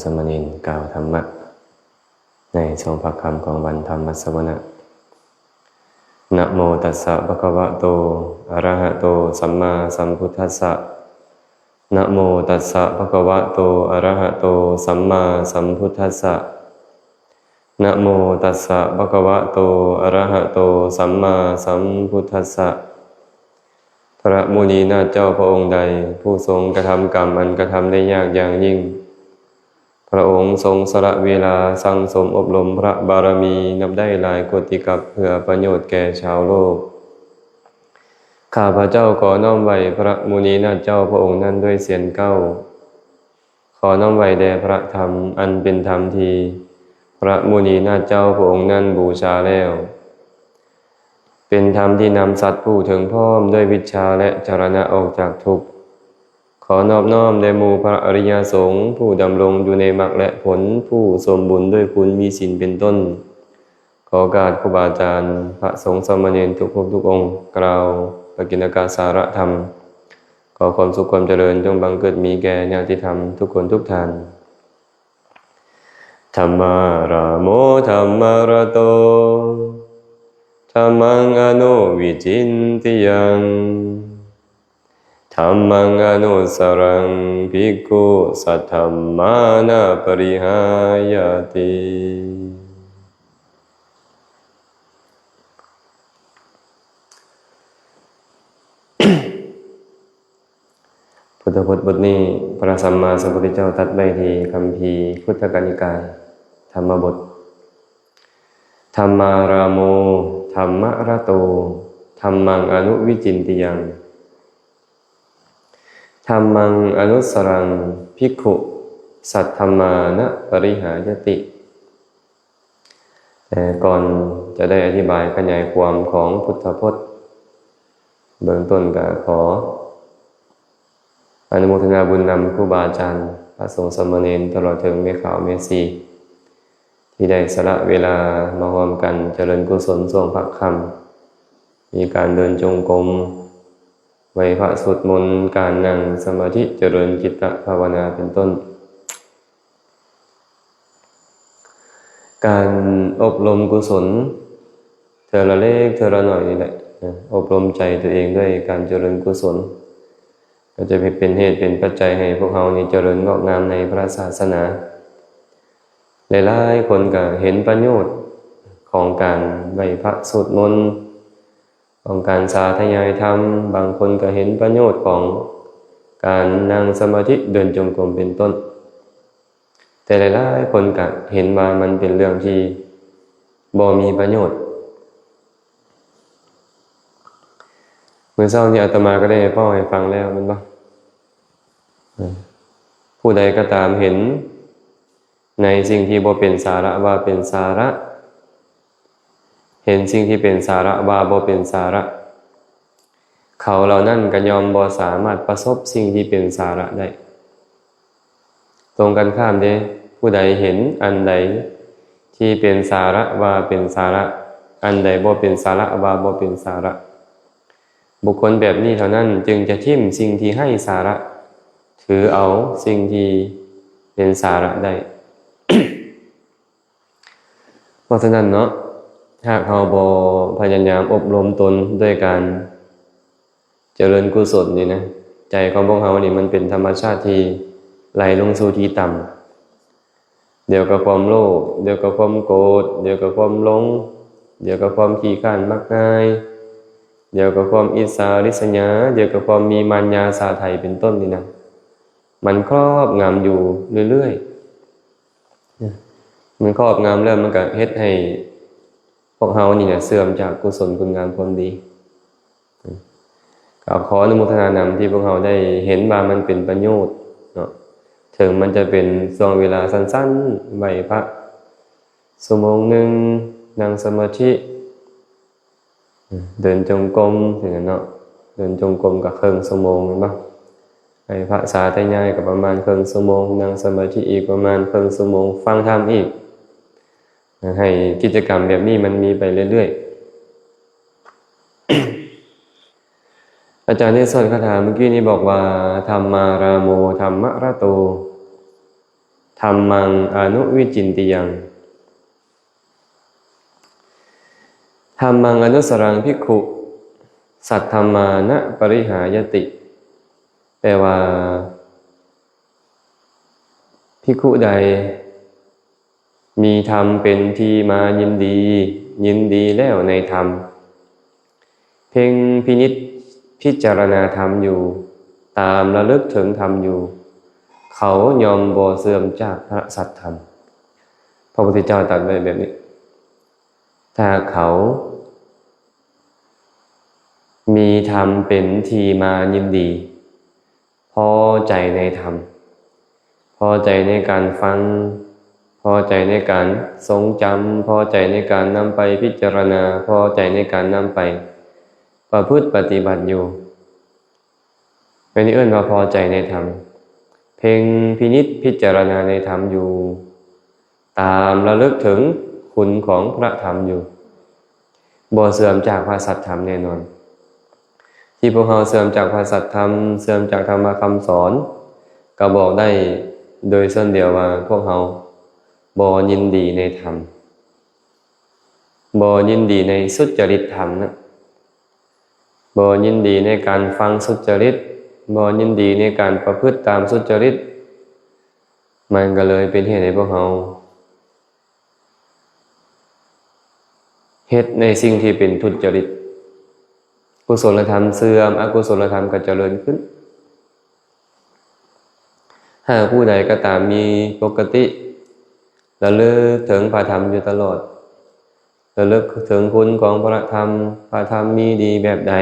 ສາມະເນນກ່າວທຳມະໃນຊ່ວງພາກຄ່ຳຂອງວັນທຳມະສະວະນະ. ນະໂມຕັດສະ ພະຄະວະໂຕ ອະລະຫະໂຕ ສຳມາສຳພຸດທັດສະ. ນະໂມຕັດສະ ພະຄະວະໂຕ ອະລະຫະໂຕ ສຳມາສຳພຸດທັດສະ. ນະໂມຕັດສະ ພະຄະວະໂຕ ອະລະຫະໂຕ ສຳມາສຳພຸດທັດສະ. ພະມຸນີນາດເຈົ້າພະອົງໃດ ຜູ້ຊົງກະທຳກຳອັນກະທຳໄດ້ຍາກຢ່າງຍິ່ງ, ພະອົງຊົງສະຫຼະເວລາສັ່ງສົມອົບຮົມພະບາລະມີນັບໄດ້ຫຼາຍໂກຕິກັບ ເພື່ອປະໂຫຍດແກ່ຊາວໂລກ. ຂ້າພະເຈົ້າຂໍນ້ອມໄຫວ້ພະມຸນີນາດເຈົ້າພະອົງນັ້ນດ້ວຍສຽງເກົ້າ. ຂໍນ້ອມໄຫວ້ແດ່ພະທຳ ອັນເປັນທຳທີ່ພະມຸນີນາດເຈົ້າພະອົງນັ້ນບູຊາແລ້ວ, ເປັນທຳທີ່ນຳສັດຜູ້ເຖິງພ້ອມດ້ວຍວິດຊາ ແລະ ຈະລະນະອອກຈາກທຸກ. ຂໍນອບນ້ອມແດ່ໝູ່ພະອະລິຍະສົງ ຜູ້ດຳລົງຢູ່ໃນມັກ ແລະ ຜົນ, ຜູ້ສົມບູນດ້ວຍຄຸນມີສິນເປັນຕົ້ນ. ຂໍໂອກາດຄູບາອາຈານ, ພະສົງສາມະເນນທຸກຮູບທຸກອົງ ກ່າວປະກິນນະກະສາລະທຳ. ຂໍຄວາມສຸກຄວາມຈະເລີນຈົ່ງບັງເກີດມີແກ່ຍາດຕິທຳທຸກຄົນທຸກທ່ານ. ທຳມາຣາໂມ ທຳມະລະໂຕ ທຳມັງອະນຸວິຈິນຕິຍັງ ທຳມັງອະນຸດສະລັງ ພິກຂຸ ສັດທຳມານະປະລິຫາຍາຕິ. ພຸດທະພົດບົດນີ້ ພະສຳມາສຳພຸດທະເຈົ້າຕັດໄວ້ທີ່ຄຳພີຄຸດທະກະນິກາຍ ທຳມະບົດ. ທຳມາຣາໂມ ທຳມະລະໂຕ ທຳມັງອະນຸວິຈິນຕິຍັງ ທຳມັງອະນຸດສະລັງ ພິກຂຸ ສັດທຳມານະປະລິຫາຍະຕິ. ແຕ່ກ່ອນຈະໄດ້ອະທິບາຍຂະຫຍາຍຄວາມຂອງພຸດທະພົດ, ເບື້ອງຕົ້ນກໍຂໍອະນຸໂມທະນາບຸນນຳຄູບາອາຈານ, ພະສົງສາມະເນນ, ຕະຫຼອດເຖິງແມ່ຂາວແມ່ຊີ ທີ່ໄດ້ສະຫຼະເວລາມາຮ່ວມກັນຈະເລີນກຸສົນຊ່ວງພາກຄ່ຳ, ມີການເດີນຈົງກົມ, ໄຫວ້ພະສວດມົນ, ການນັ່ງສະມາທິຈະເລີນຈິດຕະພາວະນາເປັນຕົ້ນ. ການອົບຮົມກຸສົນເທື່ອລະເລັກເທື່ອລະໜ້ອຍນີ້ແຫຼະ, ອົບຮົມໃຈຕົວເອງດ້ວຍການຈະເລີນກຸສົນ ກໍຈະເປັນເຫດເປັນປັດໄຈໃຫ້ພວກເຮົານີ້ຈະເລີນງອກງາມໃນພະສາສະໜາ. ຫຼາຍໆຄົນກໍເຫັນປະໂຫຍດຂອງການໄຫວ້ພະສວດມົນ, ຂອງການສາທະຍາຍທຳ, ບາງຄົນກໍເຫັນປະໂຫຍດຂອງການນັ່ງສະມາທິເດີນຈົງກົມເປັນຕົ້ນ, ແຕ່ຫຼາຍໆຄົນກໍເຫັນວ່າມັນເປັນເລື່ອງທີ່ບໍ່ມີປະໂຫຍດ. ມື້ເຊົ້ານີ້ອາດຕະມາກໍໄດ້ເວົ້າໃຫ້ຟັງແລ້ວແມ່ນບໍ່? ຜູ້ໃດກໍຕາມເຫັນ ໃນສິ່ງທີ່ບໍ່ເປັນສາລະວ່າເປັນສາລະ, ເຫັນສິ່ງທີ່ເປັນສາລະວ່າບໍ່ເປັນສາລະ, ເຂົາເຫຼົ່ານັ້ນກໍຍ່ອມບໍ່ສາມາດປະສົບສິ່ງທີ່ເປັນສາລະໄດ້. ຕົງກັນຂ້າມເດ້, ຜູ້ໃດເຫັນອັນໃດທີ່ເປັນສາລະວ່າເປັນສາລະ, ອັນໃດບໍ່ເປັນສາລະວ່າບໍ່ເປັນສາລະ, ບຸກຄົນແບບນີ້ເທົ່ານັ້ນຈຶ່ງຈະຖິ້ມສິ່ງທີ່ໄຮ້ສາລະ, ຖືເອົາສິ່ງທີ່ເປັນສາລະໄດ້. ເພາະສະນັ້ນເນາະ, ຫາກເຮົາບໍ່ພະຍາຍາມອົບຮົມຕົນດ້ວຍການຈະເລີນກຸສົນນີ້ນະ, ໃຈຂອງພວກເຮົານີ້ມັນເປັນທຳມະຊາດທີ່ໄຫຼລົງສູ່ທີ່ຕ່ຳ. ດຽວກໍຄວາມໂລບ, ດຽວກໍຄວາມໂກດ, ດຽວກໍຄວາມຫຼົງ, ດຽວກໍຄວາມຂີ້ຄ້ານມັກງ່າຍ, ດຽວກໍຄວາມອິດສາລິດສະຫຍາ, ດຽວກໍຄວາມມີມານຍາສາໄຖເປັນຕົ້ນນີ້ນະ, ມັນຄອບງຳຢູ່ເລື້ອຍໆ. ມັນຄອບງຳແລ້ວ ມັນກໍເຮັດໃຫ້ພວກເຮົານີ້ນະເສື່ອມຈາກກຸສົນຄຸນງາມຄວາມດີ. ກໍຂໍອະນຸໂມທະນານຳທີ່ພວກເຮົາໄດ້ເຫັນວ່າມັນເປັນປະໂຫຍດເນາະ, ເຖິງມັນຈະເປັນຊ່ວງເວລາສັ້ນໆ, ໄຫວ້ພະຊົ່ວໂມງໜຶ່ງ, ນັ່ງສະມາທິ, ເດີນຈົງກົມຈັ່ງຊັ້ນເນາະ, ເດີນຈົງກົມກໍເຄິ່ງຊົ່ວໂມງແມ່ນບໍ່? ໄຫວ້ພະສາທະຍາຍກໍປະມານເຄິ່ງຊົ່ວໂມງ, ນັ່ງສະມາທິອີກປະມານເຄິ່ງຊົ່ວໂມງ, ຟັງທຳອີກ. ໃຫ້ກິດຈະກຳແບບນີ້ມັນມີໄປເລື້ອຍໆ. ອາຈານທີ່ສອນຄາຖາເມື່ອກີ້ນີ້ບອກວ່າ ທຳມາຣາໂມ ທຳມະລະໂຕ, ທຳມັງອະນຸວິຈິນຕິຍັງ ທຳມັງອະນຸດສະລັງ ພິກຂຸ ສັດທຳມານະປະລິຫາຍະຕິ ແປວ່າ ພິກຂຸໃດມີທຳເປັນທີ່ມາຍິນດີ, ຍິນດີແລ້ວໃນທຳ, ເພັງພິນິດພິຈາລະນາທຳຢູ່, ຕາມລະລຶກເຖິງທຳຢູ່, ເຂົາຍ່ອມບໍ່ເສື່ອມຈາກພະສັດທຳ. ພະພຸດທະເຈົ້າຕັດໄວ້ແບບນີ້. ຖ້າເຂົາມີທຳເປັນທີ່ມາຍິນດີ, ພໍໃຈໃນທຳ, ພໍໃຈໃນການຟັງ, ພໍໃຈໃນການຊົງຈຳ, ພໍໃຈໃນການນຳໄປພິຈາລະນາ, ພໍໃຈໃນການນຳໄປປະພຶດປະຕິບັດຢູ່. ແມ່ນເອີ້ນວ່າພໍໃຈໃນທຳ, ເພັງພິນິດພິຈາລະນາໃນທຳຢູ່, ຕາມລະລຶກເຖິງຄຸນຂອງພະທຳຢູ່, ບໍ່ເສື່ອມຈາກພະສັດທຳແນ່ນອນ. ທີ່ພວກເຮົາເສື່ອມຈາກພະສັດທຳ, ເສື່ອມຈາກທຳມະຄຳສອນ, ກໍບອກໄດ້ໂດຍສ່ວນດຽວວ່າພວກເຮົາບໍ່ຍິນດີໃນທຳ, ບໍ່ຍິນດີໃນສຸດຈະລິດທຳນະ, ບໍ່ຍິນດີໃນການຟັງສຸດຈະລິດ, ບໍ່ຍິນດີໃນການປະພຶດຕາມສຸດຈະລິດ, ມັນກໍເລີຍເປັນເຫດໃຫ້ພວກເຮົາ ເຮັດໃນສິ່ງທີ່ເປັນທຸດຈະລິດ, ກຸສົນລະທຳເສື່ອມ, ອະກຸສົນລະທຳກໍຈະເລີນຂຶ້ນ. ຫາກຜູ້ໃດກໍຕາມມີປົກກະຕິລະລຶກເຖິງພະທຳຢູ່ຕະຫຼອດ, ລະລຶກເຖິງຄຸນຂອງພະທຳ, ພະທຳມີດີແບບໃດ,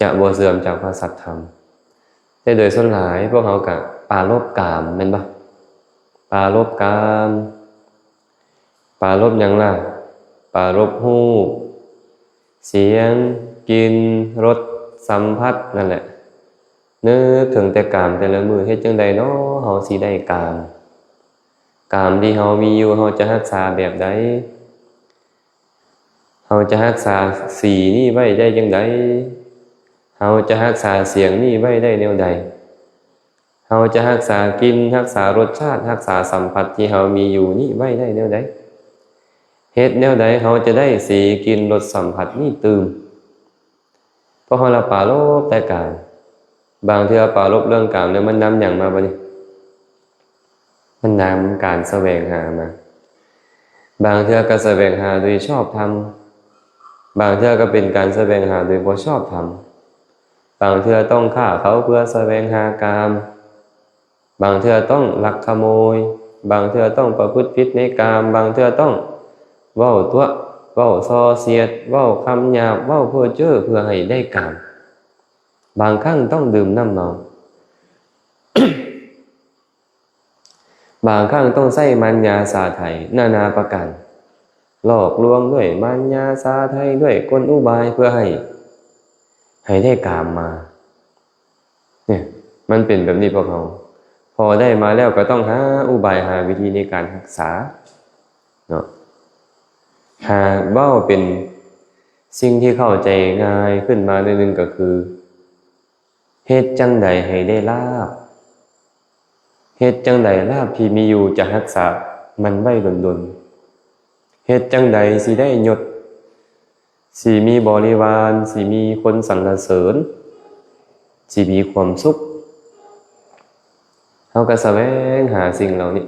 ຈະບໍ່ເສື່ອມຈາກພະສັດທຳ. ແຕ່ໂດຍສ່ວນຫຼາຍພວກເຮົາກະປາລົບກາມແມ່ນບໍ່? ປາລົບກາມ, ປາລົບຫຍັງລະ? ປາລົບຮູບ, ສຽງ, ກິ່ນ, ລົດ, ສຳຜັດ ນັ້ນແຫຼະ. ນຶກເຖິງແຕ່ກາມແຕ່ລະມື້, ເຮັດຈັ່ງໃດນໍເຮົາຊິໄດ້ກາມ? ກາມທີ່ເຮົາມີຢູ່ ເຮົາຈະຮັກສາແບບໃດ? ເຮົາຈະຮັກສາສີນີ້ໄວ້ໄດ້ຈັ່ງໃດ? ເຮົາຈະຮັກສາສຽງນີ້ໄວ້ໄດ້ແນວໃດ? ເຮົາຈະຮັກສາກິ່ນ, ຮັກສາລົດຊາດ, ຮັກສາສຳຜັດທີ່ເຮົາມີຢູ່ນີ້ໄວ້ໄດ້ແນວໃດ? ເຮັດແນວໃດເຮົາຈະໄດ້ສີ, ກິ່ນ, ລົດ, ສຳຜັດນີ້ຕື່ມ? ເພາະເຮົາລະປາລົບແຕ່ກາມ. ບາງເທື່ອປາລົບເລື່ອງກາມແລ້ວ ມັນນຳຫຍັງມາບາດນີ້? ມັນນຳການສະແຫວງຫາມາ. ບາງເທື່ອກໍສະແຫວງຫາໂດຍຊອບທຳ, ບາງເທື່ອກໍເປັນການສະແຫວງຫາໂດຍບໍ່ຊອບທຳ. ບາງເທື່ອຕ້ອງຂ້າເຂົາເພື່ອສະແຫວງຫາກາມ, ບາງເທື່ອຕ້ອງລັກຂະໂມຍ, ບາງເທື່ອຕ້ອງປະພຶດຜິດໃນກາມ, ບາງເທື່ອຕ້ອງເວົ້າຕົວະ, ເວົ້າສ່ອສຽດ, ເວົ້າຄຳຫຍາບ, ເວົ້າເພ້ອເຈີ້ເພື່ອໃຫ້ໄດ້ກາມ. ບາງຄັ້ງຕ້ອງດື່ມນ້ຳເມົາ. ບາງຄັ້ງຕ້ອງໃຊ້ມານຍາສາໄຖນານາປະການ, ຫຼອກລວງດ້ວຍມານຍາສາໄຖ, ດ້ວຍກົນອຸບາຍເພື່ອໃຫ້, ໃຫ້ໄດ້ກາມມາ. ນີ້ ມັນເປັນແບບນີ້ພວກເຮົາ. ພໍໄດ້ມາແລ້ວກໍຕ້ອງຫາອຸບາຍ, ຫາວິທີໃນການຮັກສາເນາະ. ຫາກເວົ້າເປັນສິ່ງທີ່ເຂົ້າໃຈງ່າຍຂຶ້ນມາໜ້ອຍໜຶ່ງກໍຄື ເຮັດຈັ່ງໃດໃຫ້ໄດ້ລາບ? ເຮັດຈັ່ງໃດລາບທີ່ມີຢູ່ຈະຮັກສາມັນໄວ້ດົນໆ? ເຮັດຈັ່ງໃດຊິໄດ້ຍົດ, ຊິມີບໍລິວານ, ຊິມີຄົນສັນລະເສີນ, ຊິມີຄວາມສຸກ? ເຮົາກໍສະແຫວງຫາສິ່ງເຫຼົ່ານີ້.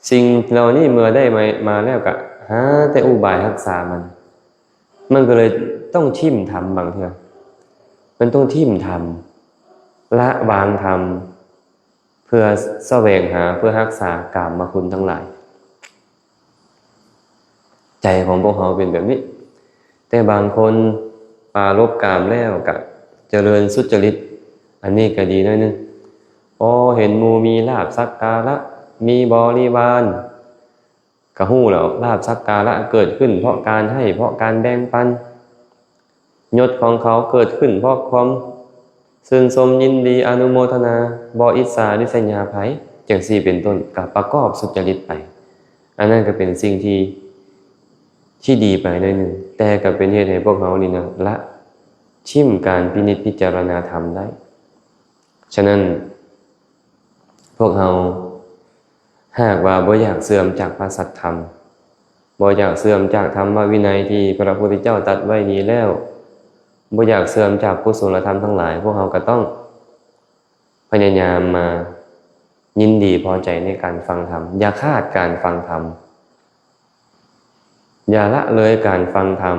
ສິ່ງເຫຼົ່ານີ້ເມື່ອໄດ້ມາ, ມາແລ້ວກະຫາແຕ່ອຸບາຍຮັກສາມັນ. ມັນກໍເລີຍຕ້ອງຖິ້ມທຳບາງເທື່ອ. ມັນຕ້ອງຖິ້ມທຳ, ລະວາງທຳ, ເພື່ອສະແຫວງຫາ, ເພື່ອຮັກສາກາມມະຄຸນທັງຫຼາຍ. ໃຈຂອງພວກເຮົາເປັນແບບນີ້. ແຕ່ບາງຄົນປາລົບກາມແລ້ວກະຈະເລີນສຸດຈະລິດ, ອັນນີ້ກະດີໜ້ອຍໜຶ່ງ. ພໍເຫັນໝູ່ມີລາບສັກກາລະ, ມີບໍລິວານ, ກະຮູ້ແລ້ວ ລາບສັກກາລະເກີດຂຶ້ນເພາະການໃຫ້, ເພາະການແບ່ງປັນ. ຍົດຂອງເຂົາເກີດຂຶ້ນເພາະຄວາມຊື່ນຊົມຍິນດີ, ອະນຸໂມທະນາ, ບໍ່ອິດສາລິສຍາໃຜ, ຈັ່ງຊີ້ເປັນຕົ້ນ, ກະປະກອບສຸດຈະລິດໄປ. ອັນນັ້ນກໍເປັນສິ່ງທີ່, ທີ່ດີໄປໜ້ອຍໜຶ່ງ, ແຕ່ກໍເປັນເຫດໃຫ້ພວກເຮົານີ້ນະ ລະຖິ້ມການພິນິດພິຈາລະນາທຳໄດ້. ສະນັ້ນ, ພວກເຮົາຫາກວ່າບໍ່ຢາກເສື່ອມຈາກພະສັດທຳ, ບໍ່ຢາກເສື່ອມຈາກທຳມະວິໄນທີ່ພະພຸດທະເຈົ້າຕັດໄວ້ນີ້ແລ້ວ, ບໍ່ຢາກເສື່ອມຈາກກຸສົລະທຳທັງຫຼາຍ, ພວກເຮົາກໍຕ້ອງພະຍາຍາມມາຍິນດີພໍໃຈໃນການຟັງທຳ, ຢ່າຂາດການຟັງທຳ, ຢ່າລະເລີຍການຟັງທຳ,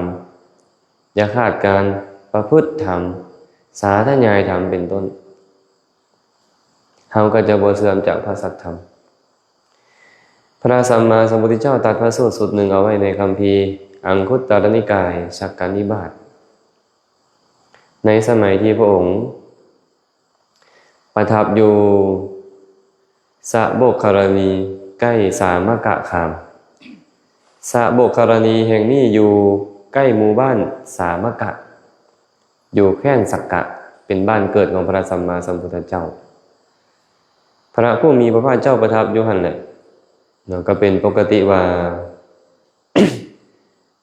ຢ່າຂາດການປະພຶດທຳ, ສາທະຍາຍທຳເປັນຕົ້ນ. ເຮົາກໍຈະບໍ່ເສື່ອມຈາກພະສັດທຳ. ພະສຳມາສຳພຸດທະເຈົ້າຕັດພະສູດຊຸດໜຶ່ງເອົາໄວ້ໃນຄຳພີອັງຄຸດຕະລະນິກາຍ ສັກກະນິບາດ, ໃນສະໄໝທີ່ພະອົງປະທັບຢູ່ສະບົກຄະລະນີ ໃກ້ສາມະກະຄາມ. ສະບົກຄະລະນີແຫ່ງນີ້ຢູ່ໃກ້ໝູ່ບ້ານສາມະກະ ຢູ່ແຄວ້ນສັກກະ, ເປັນບ້ານເກີດຂອງພະສຳມາສຳພຸດທະເຈົ້າ. ພະຜູ້ມີພະພາກເຈົ້າປະທັບຢູ່ຫັ້ນແຫຼະເນາະ. ກໍເປັນປົກກະຕິວ່າ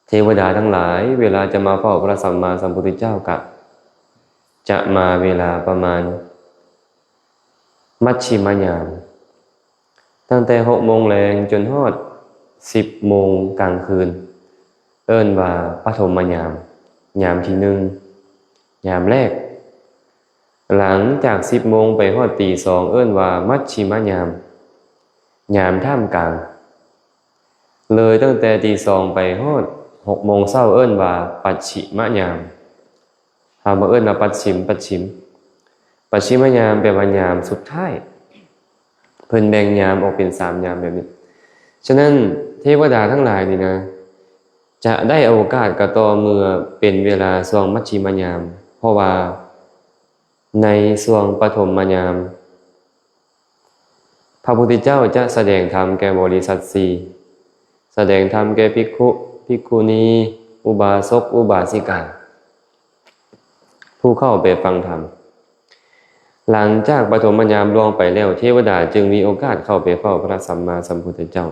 ເທວະດາທັງຫຼາຍເວລາຈະມາເຝົ້າພະສຳມາສຳພຸດທະເຈົ້າ ກະຈະມາເວລາປະມານມັດຊິມະຍາມ. ຕັ້ງແຕ່ຫົກໂມງແລງຈົນຮອດສິບໂມງກາງຄືນ ເອີ້ນວ່າປະຖົມມະຍາມ, ຍາມທີໜຶ່ງ, ຍາມແລກ. ຫຼັງຈາກສິບໂມງໄປຮອດຕີສອງ ເອີ້ນວ່າມັດຊິມະຍາມ, ຍາມທ່າມກາງ. ເລີຍຕັ້ງແຕ່ຕີສອງໄປຮອດຫົກໂມງເຊົ້າ ເອີ້ນວ່າປັດຊິມະຍາມ. ເຮົາມາເອີ້ນວ່າປັດຊິມ, ປັດຊິມ. ປັດຊິມະຍາມແປວ່າຍາມສຸດທ້າຍ. ເພິ່ນແບ່ງຍາມອອກເປັນສາມຍາມແບບນີ້. ສະນັ້ນ ເທວະດາທັງຫຼາຍນີ້ນະ ຈະໄດ້ໂອກາດກໍຕໍ່ເມື່ອເປັນເວລາຊ່ວງມັດຊິມະຍາມ, ເພາະວ່າໃນຊ່ວງປະຖົມມະຍາມ ພະພຸດທະເຈົ້າຈະສະແດງທຳແກ່ບໍລິສັດສີ່, ສະແດງທຳແກ່ພິກຂຸ, ພິກຂຸນີ, ອຸບາສົກ, ອຸບາສິກາ, ຜູ້ເຂົ້າໄປຟັງທຳ. ຫຼັງຈາກປະຖົມມະຍາມລ່ວງໄປແລ້ວ, ເທວະດາຈຶ່ງມີໂອກາດເຂົ້າໄປເຝົ້າພະສຳມາສຳພຸດທະເຈົ້າ.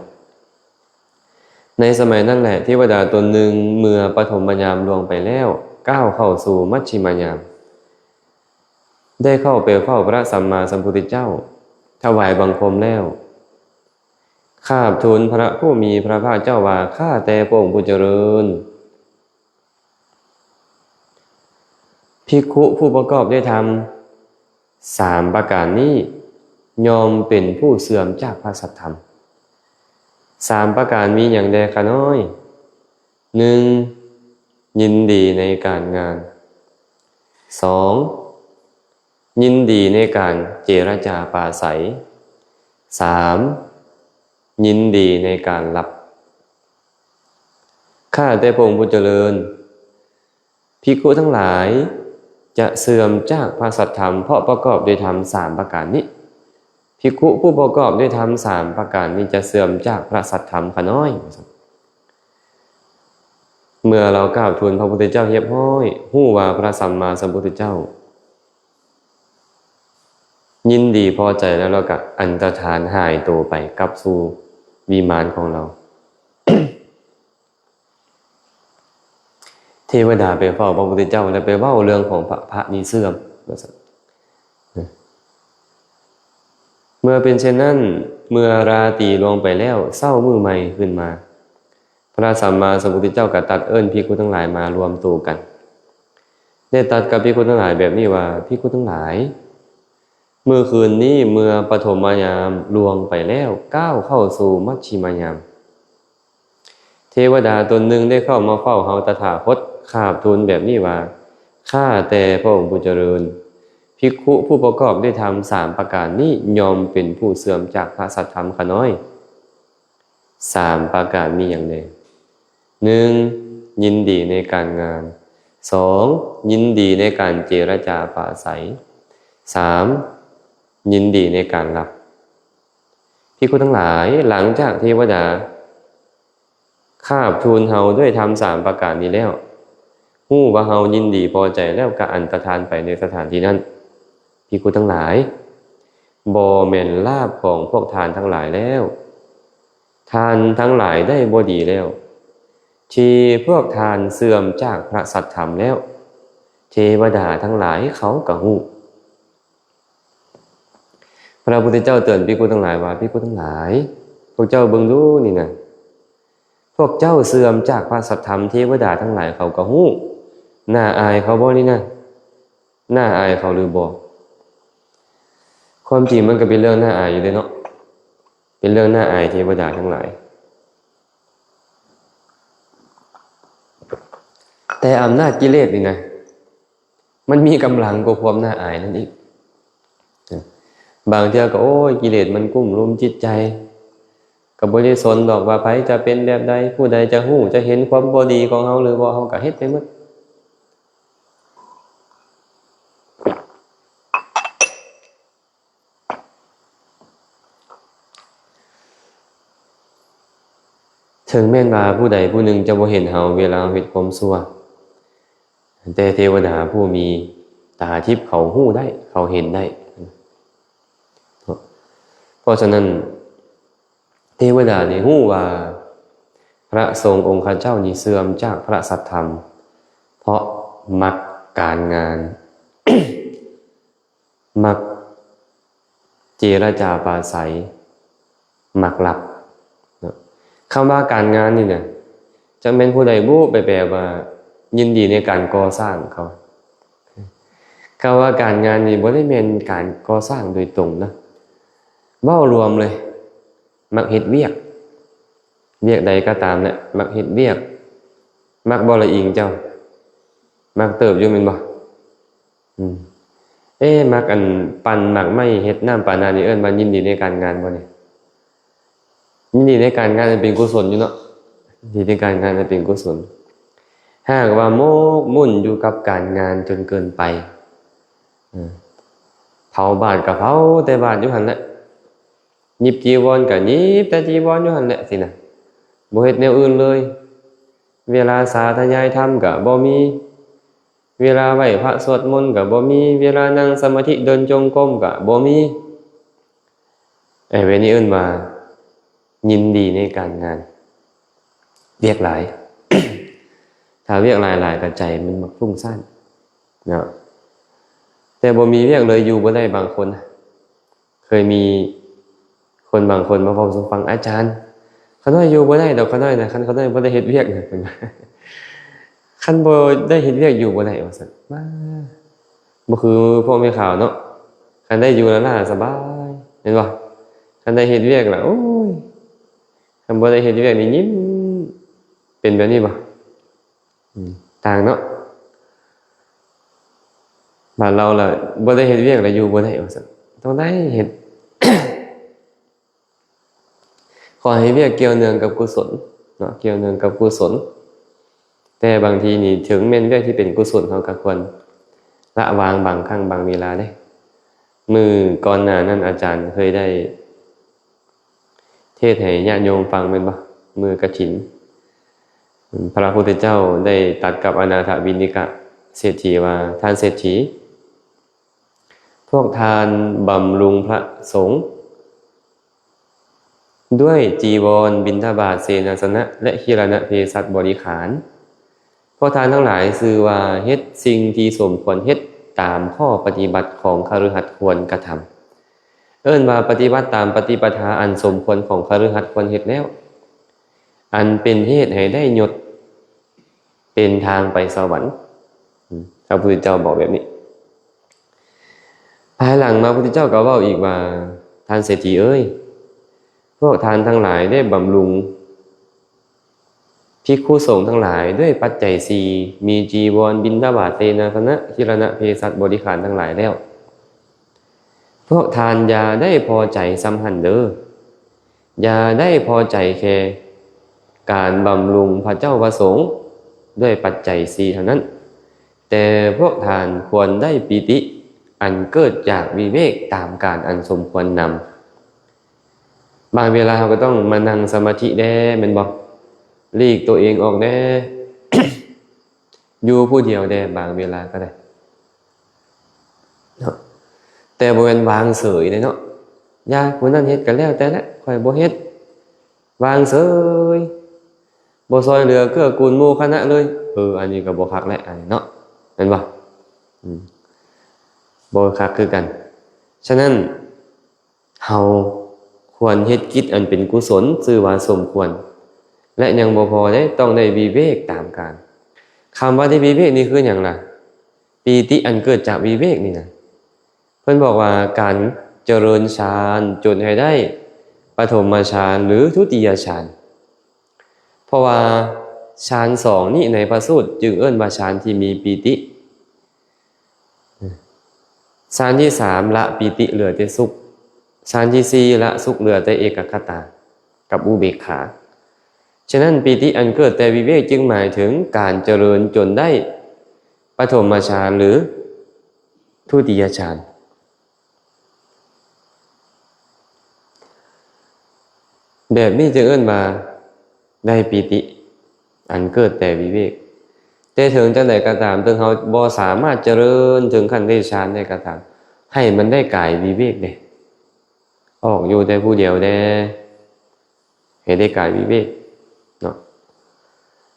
ໃນສະໄໝນັ້ນແຫຼະ, ເທວະດາຕົນໜຶ່ງເມື່ອປະຖົມມະຍາມລ່ວງໄປແລ້ວ, ກ້າວເຂົ້າສູ່ມັດຊິມະຍາມ. ໄດ້ເຂົ້າໄປເຝົ້າພະສຳມາສຳພຸດທະເຈົ້າ, ຖວາຍບັງຄົມແລ້ວ, ຂາບທູນພະຜູ້ມີພະພາກເຈົ້າວ່າ, ຂ້າແຕ່ພະອົງຜູ້ຈະເລີນ, ພິກຂຸຜູ້ປະກອບດ້ວຍທຳສາມປະການນີ້ ຍ່ອມເປັນຜູ້ເສື່ອມຈາກພະສັດທຳ. ສາມປະການມີຫຍັງແດ່ຂະນ້ອຍ? ໜຶ່ງ, ຍິນດີໃນການງານ. ສອງ, ຍິນດີໃນການເຈລະຈາປາໄສ. ສາມ, ຍິນດີໃນການລັບ. ຂ້າແຕ່ພະອົງຜູ້ຈະເລີນ, ພິກຂຸທັງຫຼາຍຈະເສື່ອມຈາກພະສັດທຳ ເພາະປະກອບດ້ວຍທຳສາມປະການນີ້. ພິກຂຸຜູ້ປະກອບດ້ວຍທຳສາມປະການນີ້ຈະເສື່ອມຈາກພະສັດທຳຂະນ້ອຍ. ເມື່ອລາວກາບທູນພະພຸດທະເຈົ້າຮຽບຮ້ອຍ, ຮູ້ວ່າພະສຳມາສຳພຸດທະເຈົ້າຍິນດີພໍໃຈແລ້ວ, ລາວກະອັນຕະທານຫາຍໂຕໄປກັບສູ່ວິມານຂອງລາວ. ເທວະດາໄປເຝົ້າພະພຸດທະເຈົ້າ ແລະ ໄປເວົ້າເລື່ອງຂອງພະ, ພະນີ້ເສື່ອມ ວ່າຊັ້ນ. ເມື່ອເປັນເຊັ່ນນັ້ນ, ເມື່ອລາຕີລ່ວງໄປແລ້ວ, ເຊົ້າມື້ໃໝ່ຂຶ້ນມາ, ພະສຳມາສຳພຸດທະເຈົ້າກໍຕັດເອີ້ນພິກຂຸທັງຫຼາຍມາລວມໂຕກັນ ແລະ ຕັດກັບພິກຂຸທັງຫຼາຍແບບນີ້ວ່າ, ພິກຂຸທັງຫຼາຍ, ມື້ຄືນນີ້ເມື່ອປະຖົມມະຍາມລ່ວງໄປແລ້ວ, ກ້າວເຂົ້າສູ່ມັດຊິມະຍາມ. ເທວະດາຕົນໜຶ່ງໄດ້ເຂົ້າມາເຝົ້າເຮົາຕະຖາຄົດ, ຂາບທູນແບບນີ້ວ່າ, ຂ້າແຕ່ພະອົງຜູ້ຈະເລີນ, ພິກຂຸຜູ້ປະກອບດ້ວຍທຳສາມປະການນີ້ ຍ່ອມເປັນຜູ້ເສື່ອມຈາກພະສັດທຳຂະນ້ອຍ. ສາມປະການມີຫຍັງແດ່? ໜຶ່ງ, ຍິນດີໃນການງານ. ສອງ, ຍິນດີໃນການເຈລະຈາປາໄສ. ສາມ, ຍິນດີໃນການລັບ. ພິກຂຸທັງຫຼາຍ, ຫຼັງຈາກເທວະດາຂາບທູນເຮົາດ້ວຍທຳສາມປະການນີ້ແລ້ວ, ຮູ້ວ່າເຮົາຍິນດີພໍໃຈແລ້ວ, ກະອັນຕະທານໄປໃນສະຖານທີ່ນັ້ນ. ພິກຂຸທັງຫຼາຍ, ບໍ່ແມ່ນລາບຂອງພວກທ່ານທັງຫຼາຍແລ້ວ. ທ່ານທັງຫຼາຍໄດ້ບໍ່ດີແລ້ວ, ທີ່ພວກທ່ານເສື່ອມຈາກພະສັດທຳແລ້ວ. ເທວະດາທັງຫຼາຍເຂົາກໍຮູ້. ພ ພະພຸດທະເຈົ້າເຕືອນພິກຂຸທັງຫຼາຍວ່າ ພິກຂຸທັງຫຼາຍ ພວກເຈົ້າເບິ່ງດູນີ້ນະ ພວກເຈົ້າເສື່ອມຈາກພະສັດທຳ ເທວະດາທັງຫຼາຍເຂົາກໍຮູ້ ໜ້າອາຍເຂົາບໍ່ນີ້ນະ ໜ້າອາຍເຂົາຫຼືບໍ່? ຄວາມຈິງມັນກໍເປັນເລື່ອງໜ້າອາຍຢູ່ເດ້ເນາະ ເປັນເລື່ອງໜ້າອາຍເທວະດາທັງຫຼາຍ ແຕ່ອຳນາດກິເລດນີ້ນະ ມັນມີກຳລັງກວ່າຄວາມໜ້າອາຍນັ້ນອີກ. ບາງເທື່ອກໍ ໂອ້ຍ ກິເລດມັນກຸ້ມລຸມຈິດໃຈ ກໍບໍ່ໄດ້ສົນດອກວ່າໃຜຈະເປັນແບບໃດ ຜູ້ໃດຈະຮູ້ຈະເຫັນຄວາມບໍ່ດີຂອງເຮົາຫຼືບໍ່ ເຮົາກໍເຮັດໄປໝົດ. ເຖິງແມ່ນວ່າຜູ້ໃດຜູ້ໜຶ່ງຈະບໍ່ເຫັນເຮົາເວລາເຮົາເຮັດຄວາມຊົ່ວ ແຕ່ເທວະດາຜູ້ມີຕາທິບເຂົາຮູ້ໄດ້ ເຂົາເຫັນໄດ້. ເພາະສະນັ້ນ ເທວະດານີ້ຮູ້ວ່າພະສົງອົງຄະເຈົ້ານີ້ເສື່ອມຈາກພະສັດທຳ ເພາະມັກການງານ ມັກເຈລະຈາປາໄສ ມັກລັບເນາະ. ຄຳວ່າການງານນີ້ນະ ຈັກແມ່ນຜູ້ໃດບຸໄປແປວ່າ ຍິນດີໃນການກໍ່ສ້າງເຂົາ. ຄຳວ່າການງານນີ້ບໍ່ໄດ້ແມ່ນການກໍ່ສ້າງໂດຍຕົງນະ ເວົ້າລວມເລີຍ ມັກເຮັດວຽກ ວຽກໃດກໍຕາມແຫຼະ ມັກເຮັດວຽກ. ມັກບໍ່ລະອີງເຈົ້າ? ມັກເຕີບຢູ່ແມ່ນບໍ່? ອືມ ເອ ມັກອັນ ປັ່ນໝາກໄມ້ ເຮັດນ້ຳປານານີ້ ເອີ້ນວ່າຍິນດີໃນການງານບໍ່ນີ້? ຍິນດີໃນການງານອັນເປັນກຸສົນຢູ່ເນາະ ຍິນດີໃນການງານອັນເປັນກຸສົນ. ຫາກວ່າໝົກໝຸ່ນຢູ່ກັບການງານຈົນເກີນໄປ ເອີ ເຜົາບາດກໍເຜົາແຕ່ບາດຢູ່ຫັ້ນແຫຼະ ຫຍິບຈີວອນກໍຫຍິບແຕ່ຈີວອນຢູ່ຫັ້ນແຫຼະຊີ້ນະ ບໍ່ເຮັດແນວອື່ນເລີຍ. ເວລາສາທະຍາຍທຳກໍບໍ່ມີ ເວລາໄຫວ້ພະສວດມົນກໍບໍ່ມີ ເວລານັ່ງສະມາທິເດີນຈົງກົມກໍບໍ່ມີ. ໄອ້ແບບນີ້ເອີ້ນວ່າຍິນດີໃນການງານ ວຽກຫຼາຍ. ຖ້າວຽກຫຼາຍໆ ກໍໃຈມັນມັກຟຸ້ງສ້ານເນາະ ແຕ່ບໍ່ມີວຽກເລີຍຢູ່ບໍ່ໄດ້. ບາງຄົນ ເຄີຍມີຄົນບາງຄົນມາເວົ້າສູ່ຟັງ ອາຈານ ຂ້ານ້ອຍຢູ່ບໍ່ໄດ້ດອກ ຂ້ານ້ອຍນະ ຄັນຂ້ານ້ອຍບໍ່ໄດ້ເຮັດວຽກນະ ເພິ່ນວ່າ ຄັນບໍ່ໄດ້ເຮັດວຽກຢູ່ບໍ່ໄດ້ວ່າຊັ້ນ. ບໍ່ຄືພວກແມ່ຂາວເນາະ ຄັນໄດ້ຢູ່ລ້າໆ ສະບາຍ ແມ່ນບໍ່? ຄັນໄດ້ເຮັດວຽກລະ ໂອ້ຍ ຄັນບໍ່ໄດ້ເຮັດວຽກນີ້ຍິ້ມ. ເປັນແບບນີ້ບໍ່? ອືມ ຕ່າງເນາະ. ບາດລາວລະບໍ່ໄດ້ເຮັດວຽກລະຢູ່ບໍ່ໄດ້ວ່າຊັ້ນ ຕ້ອງໄດ້ເຮັດ. ຂໍໃຫ້ວຽກກ່ຽວເນື່ອງກັບກຸສົນເນາະ ກ່ຽວເນື່ອງກັບກຸສົນ. ແຕ່ບາງທີນີ້ ເຖິງແມ່ນວຽກທີ່ເປັນກຸສົນ ເຮົາກໍຄວນລະວາງບາງຄັ້ງບາງເວລາເດ້. ມື້ກ່ອນໜ້ານັ້ນ ອາຈານເຄີຍໄດ້ ເທດໃຫ້ຍາດໂຍມຟັງແມ່ນບໍ່? ມື້ກະຖິນ ພະພຸດທະເຈົ້າໄດ້ຕັດກັບອະນາຖະວິນິກະເສດຖີວ່າ ທ່ານເສດຖີ ພວກທ່ານບຳລຸງພະສົງດ້ວຍຈີວອນ, ບິນທະບາດ, ເສນາສະນະ ແລະ ຄີລະນະເພສັດບໍລິຂານ. ພວກທ່ານທັງຫຼາຍຊື່ວ່າເຮັດສິ່ງທີ່ສົມຄວນເຮັດຕາມຂໍ້ປະຕິບັດຂອງຄະລືຫັດຄວນກະທຳ. ເອີ້ນວ່າປະຕິບັດຕາມປະຕິປະທາອັນສົມຄວນຂອງຄະລືຫັດຄວນເຮັດແລ້ວ ອັນເປັນເຫດໃຫ້ໄດ້ຍົດເປັນທາງໄປສະຫວັນ. ອືມ ພະພຸດທະເຈົ້າບອກແບບນີ້. ພາຍຫຼັງມາ ພະພຸດທະເຈົ້າກໍເວົ້າອີກວ່າ ທ່ານເສດຖີເອີຍ ພວກທ່ານທັງຫຼາຍໄດ້ບຳລຸງ ພິກຂຸສົງທັງຫຼາຍດ້ວຍປັດໄຈສີ່ ມີຈີວອນ, ບິນທະບາດ, ເສນາສະນະ, ຄີລະນະເພສັດບໍລິຂານທັງຫຼາຍແລ້ວ. ພວກທ່ານຢ່າໄດ້ພໍໃຈສ່ຳຫັ້ນເດີ. ຢ່າໄດ້ພໍໃຈແຄ່ການບຳລຸງພະເຈົ້າພະສົງດ້ວຍປັດໄຈສີ່ເທົ່ານັ້ນ, ແຕ່ພວກທ່ານຄວນໄດ້ປີຕິອັນເກີດຈາກວິເວກຕາມການອັນສົມຄວນນຳ. ບາງເວລາເຮົາກໍຕ້ອງມານັ່ງສະມາທິແດ່ ແມ່ນບໍ່? ຫຼີກຕົວເອງອອກແດ່ ຢູ່ຜູ້ດຽວແດ່ ບາງເວລາກໍໄດ້ເນາະ. ແຕ່ບໍ່ແມ່ນວາງເສີຍເດ້ເນາະ. ຢ່າ ຜູ້ນັ້ນເຮັດກໍແລ້ວແຕ່ແຫຼະ ຂ້ອຍບໍ່ເຮັດ. ວາງເສີຍ ບໍ່ຊ່ອຍເຫຼືອເກື້ອກູນໝູ່ຄະນະເລີຍ. ເອີ ອັນນີ້ກໍບໍ່ຄັກແຫຼະ ອັນນີ້ເນາະ ແມ່ນບໍ່? ອືມ ບໍ່ຄັກຄືກັນ. ສະນັ້ນ ເຮົາຄວນເຮັດກິດອັນເປັນກຸສົນ ຊື່ວ່າສົມຄວນ ແລະ ຍັງບໍ່ພໍເດ້ ຕ້ອງໄດ້ວິເວກຕາມການ. ຄຳວ່າໄດ້ວິເວກນີ້ຄືຫຍັງລະ? ປີຕິອັນເກີດຈາກວິເວກນີ້ນະ ເພິ່ນບອກວ່າການຈະເລີນฌານຈົນໃຫ້ໄດ້ປະຖົມມະຊານ ຫຼື ທຸຕິຍະຊານ. ເພາະວ່າຊານສອງນີ້ໃນພະສູດຈຶ່ງເອີ້ນວ່າຊານທີ່ມີປີຕິ. ຊານທີສາມລະປີຕິເຫຼືອແຕ່ສຸກ, ຊານທີສີ່ລະສຸກເຫຼືອແຕ່ເອກະຄະຕາກັບອຸເບກຂາ. ສະນັ້ນ ປີຕິອັນເກີດແຕ່ວິເວກຈຶ່ງໝາຍເຖິງການຈະເລີນຈົນໄດ້ປະຖົມມະຊານ ຫຼື ທຸຕິຍະຊານ. ແບບນີ້ຈຶ່ງເອີ້ນວ່າໄດ້ປີຕິອັນເກີດແຕ່ວິເວກ. ແຕ່ເຖິງຈັ່ງໃດກໍຕາມ, ເຖິງເຮົາບໍ່ສາມາດຈະເລີນເຖິງຂັ້ນໄດ້ຊານໄດ້ກໍຕາມ, ໃຫ້ມັນໄດ້ກາຍວິເວກເດ້, ອອກຢູ່ແຕ່ຜູ້ດຽວແດ່, ໃຫ້ໄດ້ກາຍວິເວກເນາະ.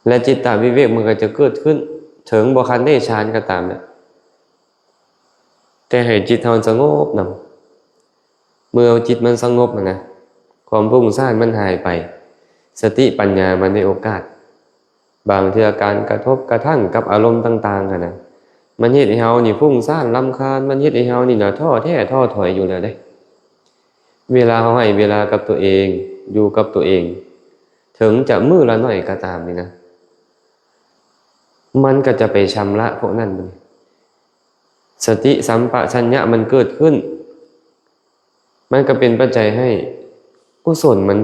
ແລະ ຈິດຕະວິເວກມັນກໍຈະເກີດຂຶ້ນ, ເຖິງບໍ່ທັນໄດ້ຊານກໍຕາມແຫຼະ. ແຕ່ໃຫ້ຈິດເຮົາສະຫງົບນຳ. ເມື່ອຈິດມັນສະຫງົບຫັ້ນນະ, ຄວາມຟຸ້ງສ້ານມັນຫາຍໄປ, ສະຕິປັນຍາມັນໄດ້ໂອກາດ. ບາງເທື່ອການກະທົບກະທັ່ງກັບອາລົມຕ່າງໆຫັ້ນນະ, ມັນເຮັດໃຫ້ເຮົານີ້ຟຸ້ງສ້ານລຳຄານ, ມັນເຮັດໃຫ້ເຮົານີ້ນະທໍ້ແທ້ທໍ້ຖອຍຢູ່ແລ້ວເດ້. ເວລາເຮົາໃຫ້ເວລາກັບຕົວເອງ, ຢູ່ກັບຕົວເອງ, ເຖິງຈະມື້ລະໜ້ອຍກໍຕາມນີ້ນະ, ມັນກໍຈະໄປຊຳລະພວກນັ້ນ. ສະຕິສຳປະຊັນຍະມັນເກີດຂຶ້ນ, ມັນກໍເປັນປັດໄຈໃຫ້ກຸສົນມັນ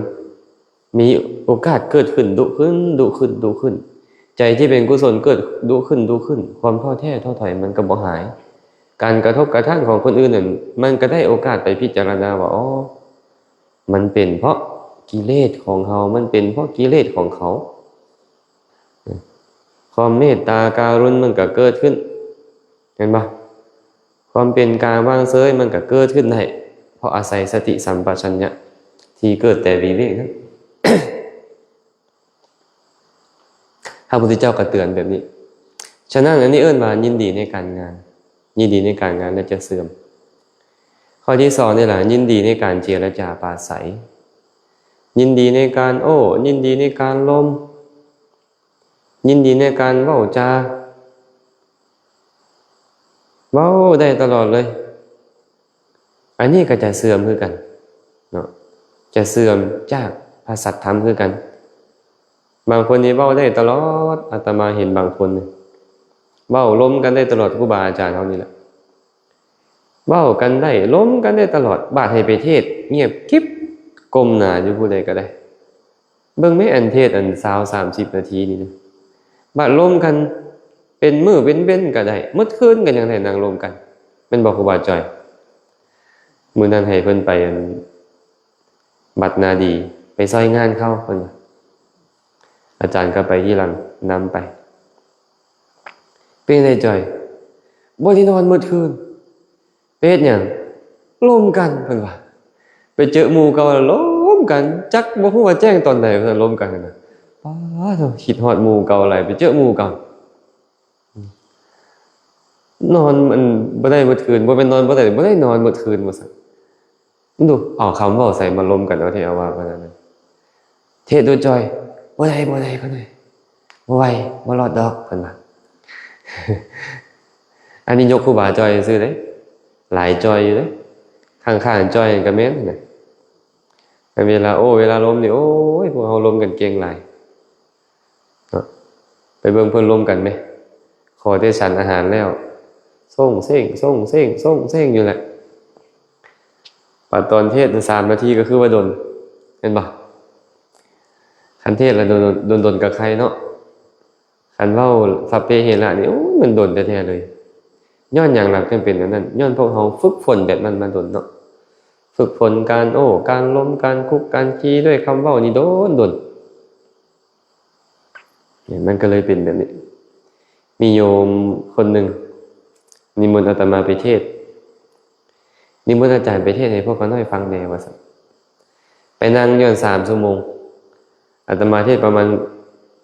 ມີໂອກາດເກີດຂຶ້ນດຸຂຶ້ນ, ດຸຂຶ້ນ, ດຸຂຶ້ນ. ໃຈທີ່ເປັນກຸສົນເກີດດຸຂຶ້ນ, ດຸຂຶ້ນ. ຄວາມທໍ້ແທ້ທໍ້ຖອຍມັນກໍບໍ່ຫາຍ. ການກະທົບກະທັ່ງຂອງຄົນອື່ນນັ້ນ, ມັນກໍໄດ້ໂອກາດໄປພິຈາລະນາວ່າ, ອໍ, ມັນເປັນເພາະກິເລດຂອງເຮົາ, ມັນເປັນເພາະກິເລດຂອງເຂົາ. ຄວາມເມດຕາກະລຸນມັນກໍເກີດຂຶ້ນ, ເຫັນບໍ່? ຄວາມເປັນກາງວາງເຊີຍມັນກໍເກີດຂຶ້ນໄດ້ ເພາະອາໄສສະຕິສຳປະຊັນຍະທີ່ເກີດແຕ່ວິເວກນັ້ນ. ພະພຸດທະເຈົ້າກໍເຕືອນແບບນີ້. ສະນັ້ນ ອັນນີ້ເອີ້ນວ່າຍິນດີໃນການງານ, ຍິນດີໃນການງານແລ້ວຈະເສື່ອມ. ຂໍ້ທີສອງນີ້ລະ, ຍິນດີໃນການເຈລະຈາປາໄສ, ຍິນດີໃນການໂອ້, ຍິນດີໃນການລົມ, ຍິນດີໃນການເວົ້າຈາ, ເວົ້າໄດ້ຕະຫຼອດເລີຍ. ອັນນີ້ກໍຈະເສື່ອມຄືກັນເນາະ, ຈະເສື່ອມຈາກພະສັດທຳຄືກັນ. ບາງຄົນນີ້ເວົ້າໄດ້ຕະຫຼອດ, ອາດຕະມາເຫັນບາງຄົນນີ້ເວົ້າລົມກັນໄດ້ຕະຫຼອດ, ຄູບາອາຈານເຮົານີ້ແຫຼະ. ເວົ້າກັນໄດ້, ລົມກັນໄດ້ຕະຫຼອດ, ບາດໃຫ້ໄປເທດ ງຽບກິບ, ກົ້ມໜ້າຢູ່ຜູ້ໃດກໍໄດ້. ເບິ່ງແມ້ ອັນເທດອັນຊາວ ສາມສິບນາທີນີ້ນະ, ບາດລົມກັນເປັນມື້ເປັນເວັນກໍໄດ້, ໝົດຄືນກໍຍັງໄດ້ນັ່ງລົມກັນ, ແມ່ນບໍ່ ຄູບາຈອຍ? ມື້ນັ້ນໃຫ້ເພິ່ນໄປອັນ ວັດນາດີ, ໄປຊ່ອຍງານເຂົາ, ເພິ່ນວ່າ. ອາຈານກໍໄປທີຫຼັງນຳໄປ. ເປັນໃດຈອຍ? ບໍ່ໄດ້ນອນໝົດຄືນ. ໄປເຮັດຫຍັງ? ລົມກັນ, ເພິ່ນວ່າ. ໄປເຈີໝູ່ເກົ່າ ລົມກັນ, ຈັກບໍ່ຮູ້ວ່າແຈ້ງຕອນໃດ, ວ່າຊັ້ນ, ລົມກັນຫັ້ນນະ. ປາດໂທ້, ຄິດຮອດໝູ່ເກົ່າຫຼາຍ, ໄປເຈີໝູ່ເກົ່າ. ນອນ ອັນ ບໍ່ໄດ້ໝົດຄືນ, ບໍ່ແມ່ນນອນບໍ່ໄດ້, ບໍ່ໄດ້ນອນໝົດຄືນ, ວ່າຊັ້ນ. ດູ ເອົາຄຳເວົ້າໃສມາລົມກັນ ເອົາແທ້ເອົາວ່າປານນັ້ນ. ເທດດູຈອຍ, ບໍ່ໄດ້, ບໍ່ໄດ້, ບໍ່ໄດ້, ບໍ່ໄຫວ, ບໍ່ລອດດອກ, ເພິ່ນວ່າ. ອັນນີ້ຍົກຄູບາຈອຍຊື່ເດ້, ຫຼາຍຈອຍຢູ່ເດ້, ຂ້າງໆຈອຍກໍແມ່ນນະ. ເວລາ ໂອ້ ເວລາລົມນີ້, ໂອ້ຍ, ພວກເຮົາລົມກັນເກັ່ງຫຼາຍ. ເນາະ ໄປເບິ່ງເພິ່ນລົມກັນແມ, ຂໍແຕ່ສັນອາຫານແລ້ວ ໂສ້ງເສັງ ໂສ້ງເສັງ ໂສ້ງເສັງຢູ່ແຫຼະ. ບາດຕອນເທດສາມນາທີກໍຄືວ່າດົນ, ແມ່ນບໍ່? ຄັນເທດລະດົນໆ ດົນໆກໍໄຄເນາະ, ຄັນເວົ້າສັບເພເຮລະນີ້ ໂອ້ຍ ມັນດົນແທ້ໆເລີຍ. ຍ້ອນຫຍັງລະຈຶ່ງເປັນແນວນັ້ນ? ຍ້ອນພວກເຮົາຝຶກຝົນແບບນັ້ນມາດົນເນາະ, ຝຶກຝົນການໂອ້ ການລົມ ການຄຸກການຄີດ້ວຍຄຳເວົ້ານີ້ດົນໆ. ມັນກໍເລີຍເປັນແບບນີ້. ມີໂຍມຄົນໜຶ່ງນິມົນອາດຕະມາໄປເທດ, ນິມົນອາຈານໄປເທດໃຫ້ພວກຂ້ານ້ອຍຟັງແດ່ ວ່າຊັ້ນ. ໄປນັ່ງຢູ່ຫັ້ນສາມຊົ່ວໂມງ, ອາດຕະມາເທດປະມານ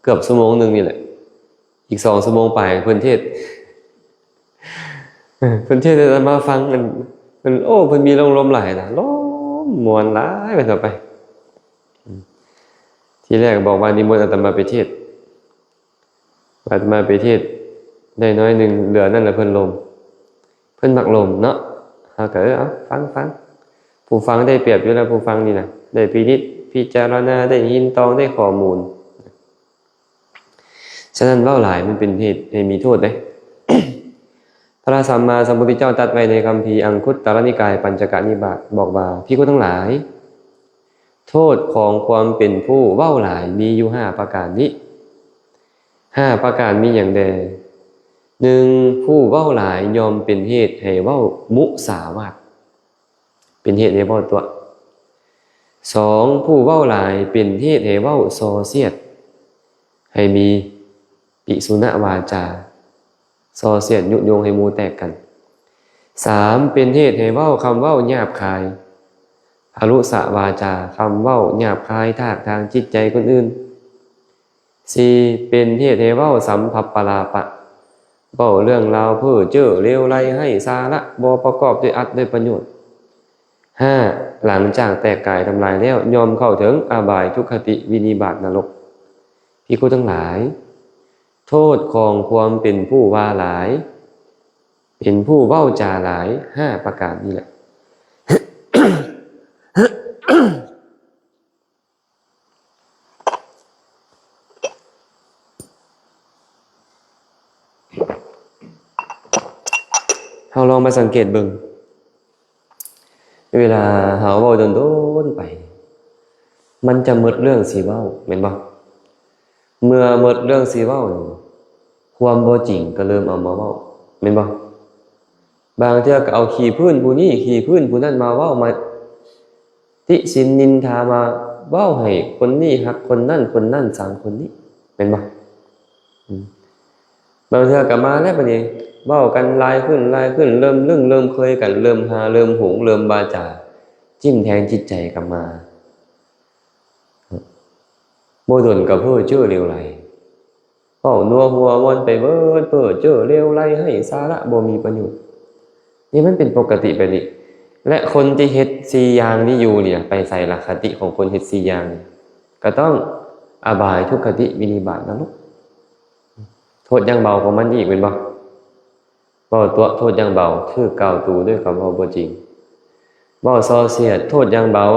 ເກືອບຊົ່ວໂມງໜຶ່ງນີ້ແຫຼະ, ອີກສອງຊົ່ວໂມງປາຍເພິ່ນເທດ. ເພິ່ນເທດໃຫ້ອາດຕະມາຟັງ, ອັນ ເພິ່ນ ໂອ້ ເພິ່ນມີລົມ ລົມຫຼາຍນະ, ລົມ ມ່ວນຫຼາຍວ່າຊັ້ນໄປ. ທີແລກບອກວ່ານິມົນອາດຕະມາໄປເທດ, ອາດຕະມາໄປເທດໄດ້ໜ້ອຍໜຶ່ງ, ເຫຼືອນັ້ນລະເພິ່ນລົມ, ເພິ່ນມັກລົມເນາະ. ເຮົາກໍ ເອີ ເອົາ ຟັງໆ. ຜູ້ຟັງໄດ້ປຽບຢູ່ແລ້ວ, ຜູ້ຟັງນີ້ນະ ໄດ້ພິນິດພິຈາລະນາ, ໄດ້ຍິນຕອງ, ໄດ້ຂໍ້ມູນ. ສະນັ້ນເວົ້າຫຼາຍມັນເປັນເຫດໃຫ້ມີໂທດເດ້. ພະສຳມາສຳພຸດທະເຈົ້າຕັດໄວ້ໃນຄຳພີອັງຄຸດຕະລະນິກາຍ ປັນຈະກະນິບາດ ບອກວ່າ ພິກຂຸທັງຫຼາຍ, ໂທດຂອງຄວາມເປັນຜູ້ເວົ້າຫຼາຍມີຢູ່ຫ້າປະການນີ້. ຫ້າປະການມີຫຍັງແດ່? ໜຶ່ງ, ຜູ້ເວົ້າຫຼາຍຍ່ອມເປັນເຫດໃຫ້ເວົ້າມຸສາວາດ. ເປັນເຫດໃຫ້ເວົ້າຕົວະ. ສອງ, ຜູ້ເວົ້າຫຼາຍເປັນເຫດໃຫ້ເວົ້າສໍ່ສຽດ, ໃຫ້ມີພິສຸນະວາຈາ, ສໍ່ສຽດຍຸຍົງໃຫ້ໝູ່ແຕກກັນ. ສາມ, ເປັນເຫດໃຫ້ເວົ້າຄຳເວົ້າຫຍາບຄາຍ, ພະລຸສະວາຈາ, ຄຳເວົ້າຫຍາບຄາຍທາກທາງຈິດໃຈຄົນອື່ນ. ສີ່, ເປັນເຫດໃຫ້ເວົ້າສຳພັບປະລາປະ, ເວົ້າເລື່ອງລາວເພີ້ເຈີ້ເລວໄຫຼໄຮ້ສາລະ, ບໍ່ປະກອບດ້ວຍອັດດ້ວຍປະໂຫຍດ. ຫ້າ, ຫຼັງຈາກແຕກກາຍທຳລາຍແລ້ວ ຍ່ອມເຂົ້າເຖິງອະບາຍ, ທຸກຄະຕິ, ວິນິບາດ, ນະລົກ. ພິກຂຸທັງຫຼາຍ, ໂທດຂອງຄວາມເປັນຜູ້ວ່າຫຼາຍ, ເປັນຜູ້ເວົ້າຈາຫຼາຍ, ຫ້າປະການນີ້ແຫຼະ. ເຮົາລອງມາສັງເກດເບິ່ງ, ເວລາເຮົາເວົ້າດົນໆໄປ, ມັນຈະໝົດເລື່ອງຊິເວົ້າ, ແມ່ນບໍ່? ເມື່ອໝົດເລື່ອງຊິເວົ້າ, ຄວາມບໍ່ຈິງກໍເລີ່ມເອົາມາເວົ້າ, ແມ່ນບໍ່? ບາງເທື່ອກໍເອົາຂີ້ພື້ນຜູ້ນີ້ ຂີ້ພື້ນຜູ້ນັ້ນມາເວົ້າ, ມາຕິຊິນນິນທາ, ມາເວົ້າໃຫ້ຄົນນີ້ຮັກຄົນນັ້ນ, ຄົນນັ້ນຊັງຄົນນີ້, ແມ່ນບໍ່? ອືມ ບາງເທື່ອກໍມາແລ້ວ ບາດນີ້ເວົ້າກັນຫຼາຍຂຶ້ນ, ຫຼາຍຂຶ້ນ, ເລີ່ມລຶ້ງເລີ່ມເຄີຍກັນ, ເລີ່ມຫາເລີ່ມໂຫງ, ເລີ່ມວາຈາ, ຈິ້ມແທງຈິດໃຈກັບມາ. ບໍ່ດົນກໍເພີ້ເຈີ້ເລວໄຫຼ, ເວົ້ານົວຫົວມ່ວນໄປເບີດ, ເພີ້ເຈີ້ເລວໄຫຼໄຮ້ສາລະ, ບໍ່ມີປະໂຫຍດ. ນີ້ມັນເປັນປົກກະຕິແບບນີ້. ແລະ ຄົນທີ່ເຮັດສີ່ຢ່າງນີ້ຢູ່ນີ້ນະ, ໄປໃສລະຄະຕິຂອງຄົນເຮັດສີ່ຢ່າງນີ້? ກໍຕ້ອງອະບາຍ, ທຸກຄະຕິ, ວິນິບາດ, ນະລົກ. ໂທດຢ່າງເບົາຂອງມັນອີກແມ່ນບໍ່? ເວົ້າຕົວະ, ໂທດຢ່າງເບົາ, ຖືກກ່າວຕູດ້ວຍຄຳເວົ້າບໍ່ຈິງ. ເວົ້າສ່ອສຽດ, ໂທດຢ່າງເບົາ,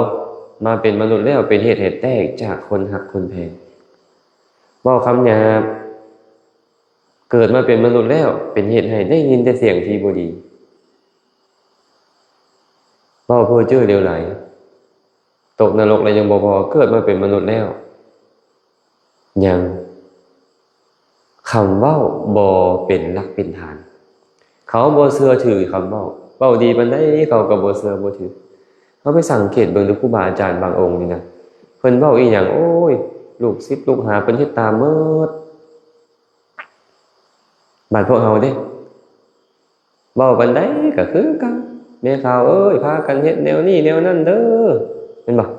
ມາເປັນມະນຸດແລ້ວ ເປັນເຫດໃຫ້ແຕກຈາກຄົນຮັກຄົນແພງ. ເວົ້າຄຳຫຍາບ, ເກີດມາເປັນມະນຸດແລ້ວ ເປັນເຫດໃຫ້ໄດ້ຍິນແຕ່ສຽງທີ່ບໍ່ດີ. ເວົ້າເພີ້ເຈີ້ເລວໄຫຼ, ຕົກນະລົກແລ້ວຍັງບໍ່ພໍ, ເກີດມາເປັນມະນຸດແລ້ວ ຍັງ ຄຳເວົ້າບໍ່ເປັນຫຼັກເປັນຖານ. ເຂົາບໍ່ເຊື່ອຖືຄຳເວົ້າ, ເວົ້າດີປານໃດເຂົາກໍບໍ່ເຊື່ອບໍ່ຖື. ເຮົາໄປສັງເກດເບິ່ງດູ ຄູບາອາຈານບາງອົງນີ້ນະ, ເພິ່ນເວົ້າອີ່ຫຍັງ, ໂອ້ຍ, ລູກສິດລູກຫາເພິ່ນເຮັດຕາມໝົດ. ບາດພວກເຮົາເດ້, ເວົ້າປານໃດກໍຄືເກົ່າ, ແມ່ຂາວເອີຍ, ພາກັນເຮັດແນວນີ້ແນວນັ້ນເດີ, ແມ່ນບໍ່?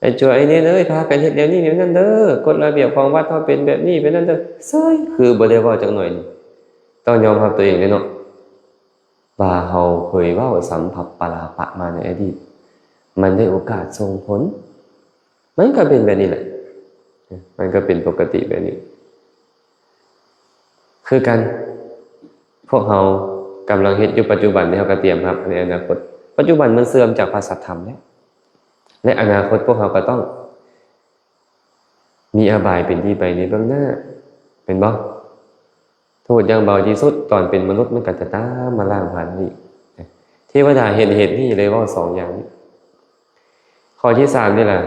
ໄອ້ຈົວໄອ້ເນນເອີຍ, ພາກັນເຮັດແນວນີ້ແນວນັ້ນເດີ, ກົດລະບຽບຂອງວັດເຮົາເປັນແບບນີ້ແບບນັ້ນເດີ, ເຊີຍ, ຄືບໍ່ໄດ້ເວົ້າຈັກໜ້ອຍໜຶ່ງ. ຕ້ອງຍອມຮັບຕົວເອງເດ້ເນາະ ວ່າເຮົາເຄີຍເວົ້າສຳພັບປະລາປະມາໃນອະດີດ, ມັນໄດ້ໂອກາດສົ່ງຜົນ. ມັນກໍເປັນແບບນີ້ແຫຼະ, ມັນກໍເປັນປົກກະຕິແບບນີ້. ຄືກັນ, ພວກເຮົາກຳລັງເຮັດຢູ່ປັດຈຸບັນນີ້, ເຮົາກໍຕຽມຮັບໃນອະນາຄົດ. ປັດຈຸບັນມັນເສື່ອມຈາກພະສັດທຳແລ້ວ, ໃນອະນາຄົດພວກເຮົາກໍຕ້ອງມີອະບາຍເປັນທີ່ໄປໃນເບື້ອງໜ້າ, ແມ່ນບໍ່? ໂທດຢ່າງເບົາທີ່ສຸດ, ຕອນເປັນມະນຸດມັນກໍຈະຕາມມາລ້າງຜານເຮົາອີກ. ເທວະດາເຫັນເຫດນີ້ເລີຍເວົ້າສອງຢ່າງນີ້. ຂໍ້ທີສາມນີ້ລະ,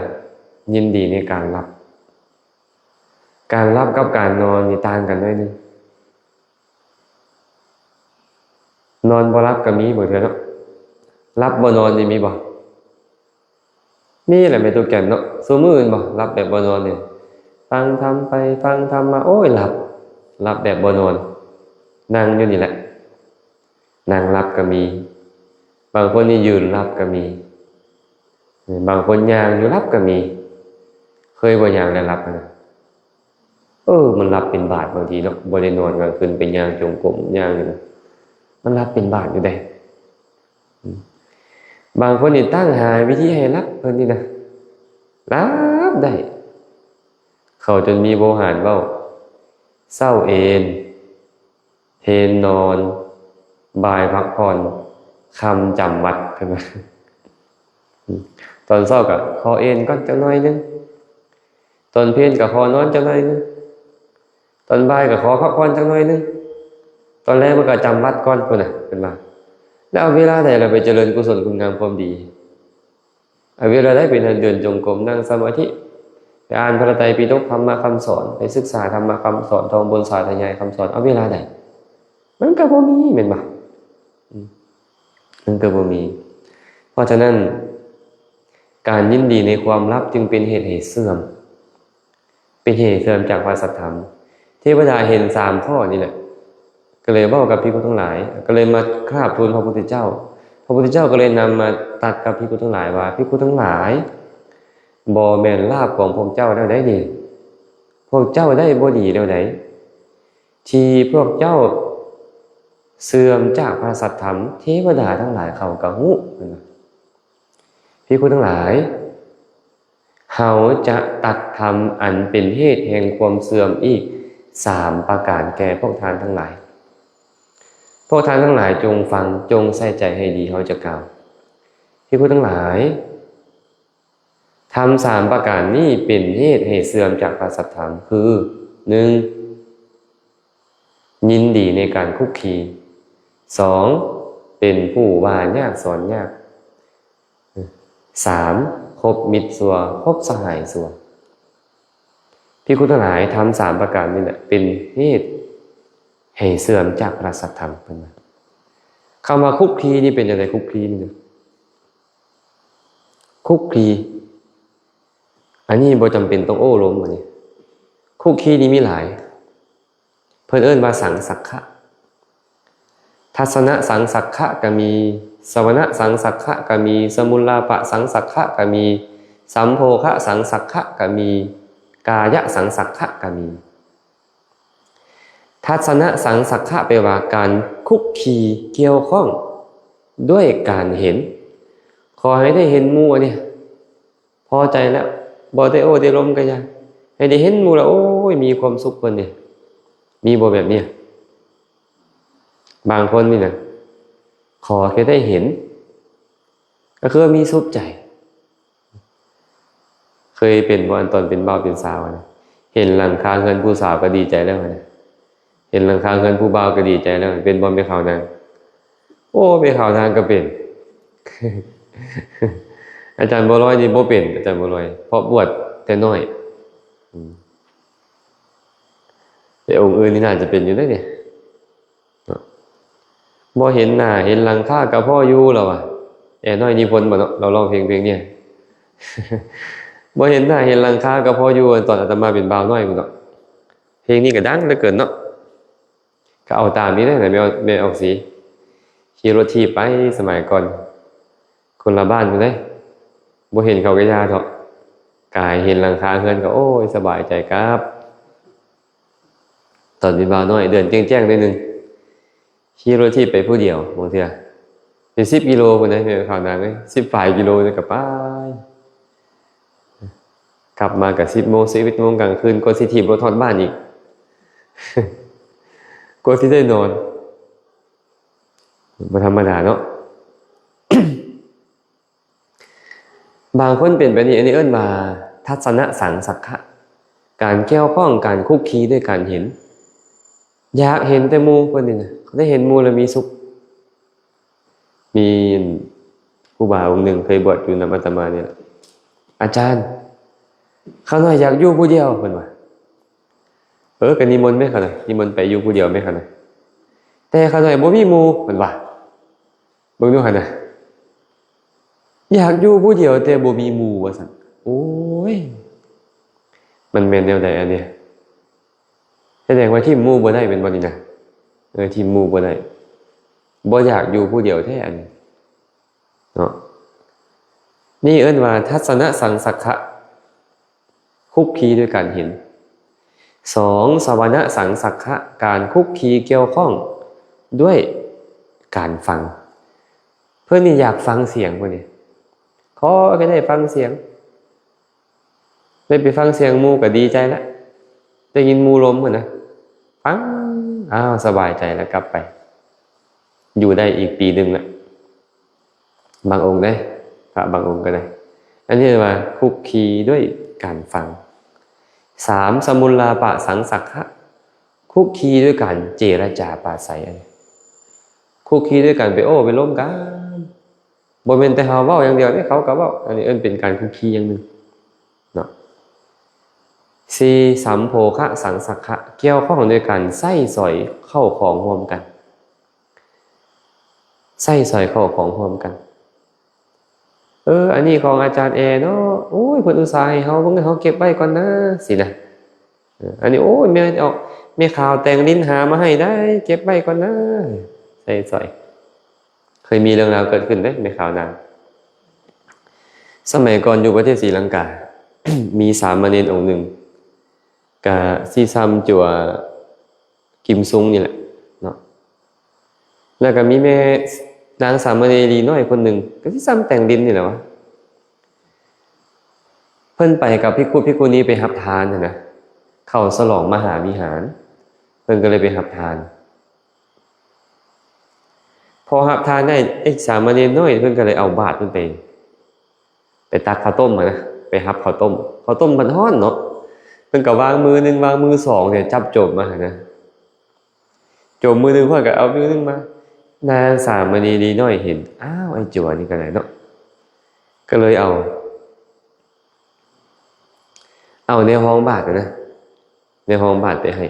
ຍິນດີໃນການຫຼັບ. ການຫຼັບກັບການນອນນີ້ຕ່າງກັນໜ້ອຍໜຶ່ງ. ນອນບໍ່ຫຼັບກໍມີບາງເທື່ອເນາະ, ຫຼັບບໍ່ນອນນີ້ມີບໍ່? ມີແຫຼະແມ່ຕູ້ແກ່ນເນາະ, ຊຸມື້ແມ່ນບໍ່? ຫຼັບແບບບໍ່ນອນນີ້, ຟັງທຳໄປຟັງທຳມາ, ໂອ້ຍ ຫຼັບ, ຫຼັບແບບບໍ່ນອນ, ນັ່ງຢູ່ນີ້ແຫຼະ, ນັ່ງຫຼັບກໍມີ. ບາງຄົນນີ້ຢືນຫຼັບກໍມີ, ບາງຄົນຍ່າງຢູ່ຫຼັບກໍມີ. ເຄີຍບໍ່? ຍ່າງແລ້ວຫຼັບນະ. ເອີ ມັນຫຼັບເປັນບາດບາງທີເນາະ, ບໍ່ໄດ້ນອນກາງຄືນໄປຍ່າງຈົງກົມຍ່າງຢູ່ນະ, ມັນຫຼັບເປັນບາດຢູ່ເດ້. ອືມ ບາງຄົນນີ້ຕັ້ງຫາວິທີໃຫ້ຫຼັບ ເພິ່ນນີ້ນະ ຫຼັບໄດ້ ເຂົາຈົນມີໂວຫານເວົ້າ ເຊົ້າເອນ ເພນນອນ ບ່າຍພັກຜ່ອນ ຄ່ຳຈຳວັດ ເພິ່ນວ່າ. ຕອນເຊົ້າກໍຂໍເອນກ່ອນຈັກໜ້ອຍໜຶ່ງ ຕອນເພນກໍຂໍນອນຈັກໜ້ອຍໜຶ່ງ ຕອນບ່າຍກໍຂໍພັກຜ່ອນຈັກໜ້ອຍໜຶ່ງ ຕອນແລງມັນກໍຈຳວັດກ່ອນ ພຸ້ນນະ ເພິ່ນວ່າ. ແລ້ວເວລາໃດລະໄປຈະເລີນກຸສົນຄຸນງາມຄວາມດີ? ເອົາເວລາໃດໄປເດີນຈົງກົມ ນັ່ງສະມາທິ ໄປອ່ານພະໄຕປິດົກ ທຳມະຄຳສອນ ໄປສຶກສາທຳມະຄຳສອນ ທ່ອງບົນສາທະຍາຍຄຳສອນ ເອົາເວລາໃດ? ມັນກໍບໍ່ມີ ແມ່ນບໍ່? ອືມ ມັນກໍບໍ່ມີ. ເພາະສະນັ້ນ ການຍິນດີໃນຄວາມຫຼັບຈຶ່ງເປັນເຫດໃຫ້ເສື່ອມ ເປັນເຫດເສື່ອມຈາກພະສັດທຳ. ເທວະດາເຫັນສາມຂໍ້ນີ້ແຫຼະ ກໍເລີຍເວົ້າກັບພິກຂຸທັງຫຼາຍ ກໍເລີຍມາກາບທູນພະພຸດທະເຈົ້າ. ພະພຸດທະເຈົ້າກໍເລີຍນຳມາຕັດກັບພິກຂຸທັງຫຼາຍວ່າ ພິກຂຸທັງຫຼາຍ ບໍ່ແມ່ນລາບຂອງພວກເຈົ້າແລ້ວໃດນີ້ ພວກເຈົ້າໄດ້ບໍ່ດີແລ້ວໃດ ທີ່ພວກເຈົ້າເສື່ອມຈາກພະສັດທຳ ເທວະດາທັງຫຼາຍເຂົາກໍຮູ້ ເພິ່ນວ່າ. ພິກຂຸທັງຫຼາຍ ເຮົາຈະຕັດທຳອັນເປັນເຫດແຫ່ງຄວາມເສື່ອມອີກສາມປະການແກ່ພວກທ່ານທັງຫຼາຍ. ພວກທ່ານທັງຫຼາຍຈົ່ງຟັງ, ຈົ່ງໃສ່ໃຈໃຫ້ດີ, ເຮົາຈະກ່າວ. ພິກຂຸທັງຫຼາຍ, ທຳສາມປະການນີ້ເປັນເຫດໃຫ້ເສື່ອມຈາກພະສັດທຳ ຄື ໜຶ່ງ ຍິນດີໃນການຄຸກຄີ, ສອງ ເປັນຜູ້ວ່າຍາກສອນຍາກ, ສາມ ຄົບມິດຊົ່ວ ຄົບສະຫາຍຊົ່ວ. ພິກຂຸທັງຫຼາຍ, ທຳສາມປະການນີ້ແຫຼະເປັນເຫດໃຫ້ເສື່ອມຈາກພະສັດທຳ ເພິ່ນວ່າ. ຄຳວ່າຄຸກຄີນີ້ເປັນຈັ່ງໃດ? ຄຸກຄີນີ້ນະ ຄຸກຄີ ອັນນີ້ບໍ່ຈຳເປັນຕ້ອງໂອ້ລົມ ອັນນີ້ ຄຸກຄີນີ້ມີຫຼາຍ. ເພິ່ນເອີ້ນວ່າສັງສັກຂະ. ທັດສະນະສັງສັກຂະກໍມີ, ສະວະນະສັງສັກຂະກໍມີ, ສະມຸລາປະສັງສັກຂະກໍມີ, ສຳໂພຄະສັງສັກຂະກໍມີ, ກາຍະສັງສັກຂະກໍມີ. ທັດສະນະສັງສັກຂະແປວ່າການຄຸກຄີກ່ຽວຂ້ອງດ້ວຍການເຫັນ. ຂໍໃຫ້ໄດ້ເຫັນໝູ່ອັນນີ້ ພໍໃຈແລ້ວ, ບໍ່ໄດ້ໂອ້ໄດ້ລົມກໍຢ່າ, ໃຫ້ໄດ້ເຫັນໝູ່ແລ້ວ ໂອ້ຍ ມີຄວາມສຸກເພິ່ນນີ້. ມີບໍ່ແບບນີ້? ບາງຄົນນີ້ນະ ຂໍແຄ່ໄດ້ເຫັນ ກໍຄືວ່າມີສຸກໃຈ. ເຄີຍເປັນບໍ່ ອັນຕອນເປັນບ່າວເປັນສາວນະ, ເຫັນຫຼັງຄາເຮືອນຜູ້ສາວກໍດີໃຈແລ້ວນະ, ເຫັນຫຼັງຄາເຮືອນຜູ້ບ່າວກໍດີໃຈແລ້ວ, ເປັນບໍ່ແມ່ຂາວນາງ? ໂອ້ ແມ່ຂາວນາງກໍເປັນ. ອາຈານບົວລອຍນີ້ບໍ່ເປັນ, ອາຈານບົວລອຍ ເພາະບວດແຕ່ນ້ອຍ. ອືມ ແຕ່ອົງອື່ນນີ້ໜ້າຈະເປັນຢູ່ເດ້ນີ້. ເນາະ ບໍ່ເຫັນໜ້າເຫັນຫຼັງຄາກໍພໍຢູ່ ລາວວ່າ. ແອນ້ອຍນິພົນບໍ່ເນາະ ລາວຮ້ອງເພງ ເພງນີ້ ບໍ່ເຫັນໜ້າເຫັນຫຼັງຄາກໍພໍຢູ່. ຕອນອາດຕະມາເປັນບ່າວນ້ອຍພຸ້ນເນາະ ເພງນີ້ກໍດັງເຫຼືອເກີນເນາະ. ກໍເອົາຕາມນີ້ແຫຼະ ແມ່ ແມ່ອອກສີ ຂີ່ລົດຖີບໄປສະໄໝກ່ອນ ຄົນລະບ້ານພຸ້ນເດ້. ບໍ່ເຫັນເຂົາກໍຢ່າເຖາະ ກາຍເຫັນຫຼັງຄາເຮືອນກໍ ໂອ້ຍ ສະບາຍໃຈກັບ. ຕອນເປັນບ່າວນ້ອຍ ເດືອນແຈ້ງໆໜ້ອຍໜຶ່ງ ຂີ່ລົດຖີບໄປຜູ້ດຽວ ບາງເທື່ອເປັນສິບກິໂລພຸ້ນເດ້ ແມ່ຂາວນາງເອີຍ ສິບປາຍກິໂລນີ້ກໍໄປ. ກັບມາກໍສິບໂມງ ສິບເອັດໂມງກາງຄືນ ກວ່າຊິຖີບລົດຮອດບ້ານອີກ ກວ່າຊິໄດ້ນອນ. ບໍ່ທຳມະດາເນາະ. ບາງຄົນເປັນແບບນີ້ ອັນນີ້ເອີ້ນວ່າທັດສະນະສັງສັກຂະ ການກ່ຽວຂ້ອງ ການຄຸກຄີດ້ວຍການເຫັນ. ຢາກເຫັນແຕ່ໝູ່ເພິ່ນນີ້ນະ ໄດ້ເຫັນໝູ່ແລ້ວມີສຸກ. ມີ ອັນ ຄູບາອົງໜຶ່ງເຄີຍບວດຢູ່ນຳອາດຕະມານີ້ແຫຼະ ອາຈານ ຂ້ານ້ອຍຢາກຢູ່ຜູ້ດຽວ ເພິ່ນວ່າ. ເອີ ກໍນິມົນແມ່ຂ້ານ້ອຍ ນິມົນໄປຢູ່ຜູ້ດຽວແມ່ຂ້ານ້ອຍ ແຕ່ຂ້ານ້ອຍບໍ່ມີໝູ່ ເພິ່ນວ່າ. ເບິ່ງດູຫັ້ນນະ ຢາກຢູ່ຜູ້ດຽວແຕ່ບໍ່ມີໝູ່ວ່າຊັ້ນ. ໂອ້ຍ ມັນແມ່ນແນວໃດອັນນີ້? ສະແດງວ່າຖິ້ມໝູ່ບໍ່ໄດ້ແມ່ນບໍ່ນີ້ນະ? ເອີ ຖິ້ມໝູ່ບໍ່ໄດ້ ບໍ່ຢາກຢູ່ຜູ້ດຽວແທ້ອັນນີ້ເນາະ. ນີ້ເອີ້ນວ່າທັດສະນະສັງສັກຂະ ຄຸກຄີດ້ວຍການເຫັນ. ສອງ ສະວະນະສັງສັກຂະ ການຄຸກຄີກ່ຽວຂ້ອງດ້ວຍການຟັງ. ເພິ່ນນີ້ຢາກຟັງສຽງ ເພິ່ນນີ້ຂໍແຕ່ໄດ້ຟັງສຽງ. ໄດ້ໄປຟັງສຽງໝູ່ກໍດີໃຈລະ ໄດ້ຍິນໝູ່ລົມຫັ້ນນະ ຟັງ ອ້າວ ສະບາຍໃຈລະ ກັບໄປ ຢູ່ໄດ້ອີກປີໜຶ່ງລະ ບາງອົງເດ້ ພະບາງອົງກໍໄດ້. ອັນນີ້ເອີ້ນວ່າຄຸກຄີດ້ວຍການຟັງ. ສາມ ສະມຸນລາປະສັງສັກຂະ ຄຸກຄີດ້ວຍການເຈລະຈາປາໄສ. ຄຸກຄີດ້ວຍການໄປໂອ້ໄປລົມກັນ ບໍ່ແມ່ນແຕ່ເຮົາເວົ້າຢ່າງດຽວເດ້ ເຂົາກໍເວົ້າ. ອັນນີ້ເອີ້ນເປັນການຄຸກຄີຢ່າງໜຶ່ງເນາະ. ສີ່ ສຳໂພຄະສັງສັກຂະ ກ່ຽວຂ້ອງດ້ວຍການໃຊ້ສອຍເຂົ້າຂອງຮ່ວມກັນ ໃຊ້ສອຍເຂົ້າຂອງຮ່ວມກັນ. ເອີ ອັນນີ້ຂອງອາຈານແອເນາະ ໂອ້ຍ ເພິ່ນອຸດສ່າໃຫ້ເຮົາ ເບິ່ງ ເຮົາເກັບໄວ້ກ່ອນນະ ຊີ້ນະ. ເອີ ອັນນີ້ ໂອ້ຍ ແມ່ອອກ ແມ່ຂາວແຕ່ງລິ້ນຫາມາໃຫ້ໄດ໋ ເກັບໄວ້ກ່ອນນະ ໃສ່ສອຍ. ເຄີຍມີເລື່ອງລາວເກີດຂຶ້ນເດ້ ແມ່ຂາວນາງ ສະໄໝກ່ອນຢູ່ປະເທດສີລັງກາ ມີສາມະເນນອົງໜຶ່ງ ກະຊິສ່ຳຈົວກິມຊຸງນີ້ແຫຼະເນາະ. ແລ້ວກະມີແມ່ນາງສາມະເນນລີນ້ອຍຄົນໜຶ່ງ ກະຊິສ່ຳແຕ່ງລິ້ນນີ້ແຫຼະວະ. ເພິ່ນໄປກັບພິກຂຸພິກຂຸນີໄປຮັບທານຫັ້ນນະ ເຂົາສະຫຼອງມະຫາວິຫານ ເພິ່ນກໍເລີຍໄປຮັບທານ. ພໍຮັບທານໄດ້ ໄອ້ສາມະເນນນ້ອຍເພິ່ນກໍເລີຍເອົາບາດເພິ່ນໄປ ໄປຕັກເຂົ້າຕົ້ມຫັ້ນນະ ໄປຮັບເຂົ້າຕົ້ມ ເຂົ້າຕົ້ມມັນຮ້ອນເນາະ ເພິ່ນກໍວາງມືໜຶ່ງ ວາງມືສອງ ຈັບໂຈບມາຫັ້ນນະ ໂຈບມືໜຶ່ງ ເພິ່ນກໍເອົາມືໜຶ່ງມາ. ນາງສາມະເນນລີນ້ອຍເຫັນ ອ້າວ ໄອ້ຈົວນີ້ກໍໄດ້ເນາະ ກໍເລີຍເອົາ ເອົາແນວຮອງບາດຫັ້ນນະ ແນວຮອງບາດໄປໃຫ້.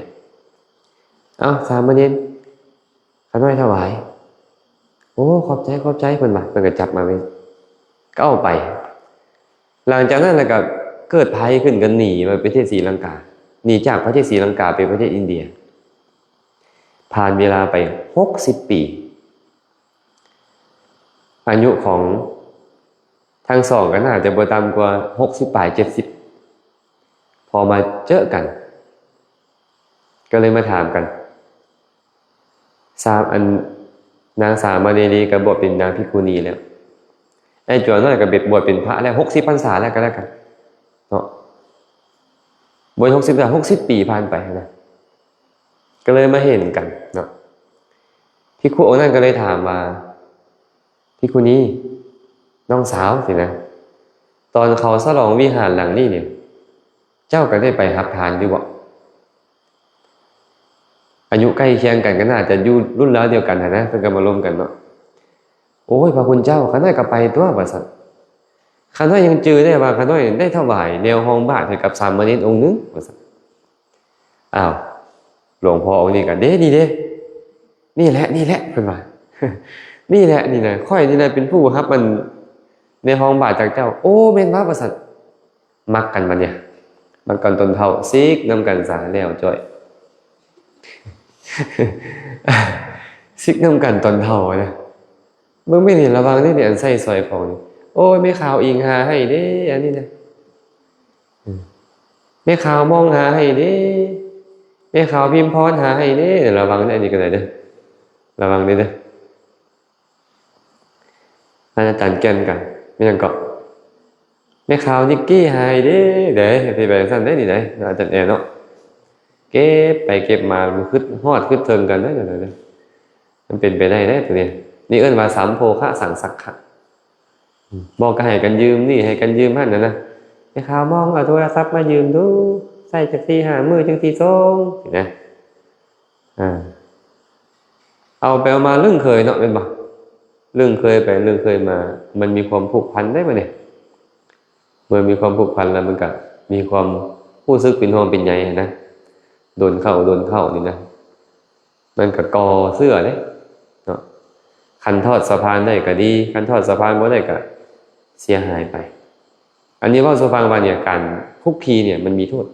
ເອົາ ສາມະເນນ ຂ້ານ້ອຍຖວາຍ. ໂອ້ ຂອບໃຈ ຂອບໃຈ ເພິ່ນວ່າ ເພິ່ນກໍຈັບມາເວີ້ງ ກໍເອົາໄປ. ຫຼັງຈາກນັ້ນແລ້ວກໍເກີດໄພຂຶ້ນ ກໍໜີໄປປະເທດສີລັງກາ ໜີຈາກປະເທດສີລັງກາໄປປະເທດອິນເດຍ. ຜ່ານເວລາໄປຫົກສິບປີ ອາຍຸຂອງທັງສອງກໍໜ້າຈະບໍ່ຕ່ຳກວ່າຫົກສິບປາຍ ເຈັດສິບ ພໍມາເຈີກັນ ກໍເລີຍມາຖາມກັນ. ສາມ ອັນ ນາງສາມະເນນລີກໍບວດເປັນນາງພິກຂຸນີແລ້ວ ໄອ້ຈົວນ້ອຍກໍໄປບວດເປັນພະແລ້ວ ຫົກສິບພັນສາແລ້ວ ກໍແລ້ວກັນເນາະ. ບໍ່ແມ່ນຫົກສິບ ຫົກສິບປີຜ່ານໄປຫັ້ນນະ ກໍເລີຍມາເຫັນກັນເນາະ. ພິກຂຸອົງນັ້ນກໍເລີຍຖາມວ່າ ພິກຂຸນີ ນ້ອງສາວ ຊີ້ນະ ຕອນເຂົາສະຫຼອງວິຫານຫຼັງນີ້ນີ້ ເຈົ້າກໍໄດ້ໄປຮັບທານຢູ່ບໍ່? ອາຍຸໃກ້ຄຽງກັນ ກໍໜ້າຈະຢູ່ລຸ້ນລາວດຽວກັນຫັ້ນນະ ເພິ່ນກໍມາລົມກັນເນາະ. ໂອ້ຍ ພະຄຸນເຈົ້າ ຂ້ານ້ອຍກໍໄປຕົວະ ວ່າຊັ້ນ. ຂ້ານ້ອຍຍັງຈື່ໄດ້ວ່າ ຂ້ານ້ອຍໄດ້ຖວາຍແນວຮອງບາດໃຫ້ກັບສາມະເນນອົງໜຶ່ງ ວ່າຊັ້ນ. ອ້າວ ຫຼວງພໍ່ອົງນີ້ກໍເດ້ ນີ້ເດ້ ນີ້ແຫຼະ ນີ້ແຫຼະ ເພິ່ນວ່າ ນີ້ແຫຼະ ນີ້ນະ ຂ້ອຍນີ້ນະເປັນຜູ້ຮັບອັນ ແນວຮອງບາດຈາກເຈົ້າ. ໂອ້ ແມ່ນບໍ່ ວ່າຊັ້ນ. ມັກກັນບັດນີ້ ມັກກັນຕອນເຖົ້າ ຊິກນຳກັນຊະ ແລ້ວຈ້ອຍ ຊິກນຳກັນຕອນເຖົ້ານະ. ເບິ່ງແມ່ນນີ້ ລະວັງເດ້ນີ້ ອັນໃຊ້ສອຍຂອງນີ້. ໂອ້ຍ ແມ່ຂາວອີງຫາໃຫ້ເດ້ ອັນນີ້ນະ ອືມ ແມ່ຂາວມອງຫາໃຫ້ເດ້ ແມ່ຂາວພິມພອນຫາໃຫ້ເດ້. ລະວັງເດ້ ອັນນີ້ກໍໄດ້ເດີ ລະວັງເດ້ເດີ. ອັນອາຈານແກ່ນກັນ ແມ່ນຫຍັງເກາະ ແມ່ຂາວນິກກີຫາໃຫ້ເດ້ ເດ້ ຊິໄປຈັ່ງຊັ້ນເດ້ນີ້ເດ້ ອາຈານແອເນາະ. ເກັບໄປເກັບມາ ມັນຄຶດຮອດຄຶດເຖິງກັນເດ້ ມັນເປັນໄປໄດ້ເດ້ໂຕນີ້. ນີ້ເອີ້ນວ່າສຳໂພຄະສັງສັກຂະ ອືມ ບອກກໍໃຫ້ກັນຢືມນີ້ ໃຫ້ກັນຢືມຫັ້ນນະນະ. ແມ່ຂາວມອງເອົາໂທລະສັບມາຢືມດູ ໃຊ້ຈັກສີ່ຫ້າມື້ຈຶ່ງຊິສົ່ງ ຊີ້ນະ. ອ່າ ເອົາໄປເອົາມາລຶ້ງເຄີຍເນາະ ແມ່ນບໍ່? ລຶ້ງເຄີຍໄປລຶ້ງເຄີຍມາ ມັນມີຄວາມຜູກພັນໄດ໋ບັດນີ້. ເມື່ອມີຄວາມຜູກພັນແລ້ວ ມັນກະມີຄວາມຮູ້ສຶກເປັນຫ່ວງເປັນໃຍຫັ້ນນະ ດົນເຂົ້າ ດົນເຂົ້ານີ້ນະ ມັນກະກໍ່ເຊື້ອເດ້ເນາະ. ຄັນທອດສະພານໄດ້ກະດີ ຄັນທອດສະພານບໍ່ໄດ້ກະເສຍຫາຍໄປ. ອັນນີ້ເວົ້າສູ່ຟັງວ່າເນຍ ການຄຸກຄີເນຍມັນມີໂທດ.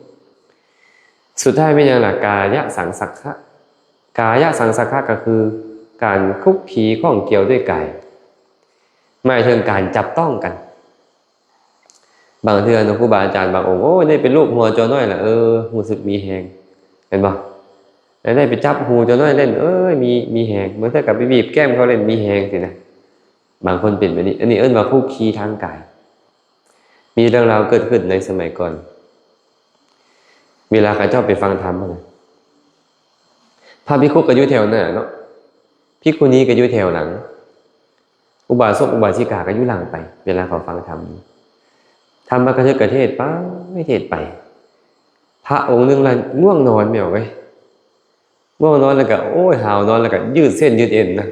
ສຸດທ້າຍແມ່ນຫຍັງລະ? ກາຍະສັງສັກຂະ. ກາຍະສັງສັກຂະກໍຄືການຄຸກຄີຂ້ອງກ່ຽວດ້ວຍກາຍ ໝາຍເຖິງການຈັບຕ້ອງກັນ. ບາງເທື່ອເນາະ ຄູບາອາຈານບາງອົງ ໂອ້ຍ ໄດ້ໄປລູບຫົວເຈົ້ານ້ອຍລະ ເອີ ຮູ້ສຶກມີແຮງ ແມ່ນບໍ່? ໄດ້ໄປຈັບຫູເຈົ້ານ້ອຍເຫຼັ້ນ ເອີຍ ມີ ມີແຮງ. ບາງເທື່ອກໍໄປບີບແກ້ມເຂົາເຫຼັ້ນ ມີແຮງຊີ້ນະ. ບາງຄົນເປັນແບບນີ້ ອັນນີ້ເອີ້ນວ່າຄຸກຄີທາງກາຍ. ມີເລື່ອງລາວເກີດຂຶ້ນໃນສະໄໝກ່ອນ ເວລາເຂົາເຈົ້າໄປຟັງທຳຫັ້ນນະ ພະພິກຂຸກໍຢູ່ແຖວໜ້າເນາະ ພິກຂຸນີກໍຢູ່ແຖວຫຼັງ ອຸບາສົກອຸບາສິກາກໍຢູ່ຫຼັງໄປ ເວລາເຂົາຟັງທຳ ທຳມະກະທຶກກະເທດໄປເທດໄປ ພະອົງໜຶ່ງລະງ່ວງນອນແມ່ເອີຍ ງ່ວງນອນແລ້ວກໍ ໂອ້ຍ ຫາວນອນແລ້ວກໍຢືດເສັ້ນຢືດເອັນນະ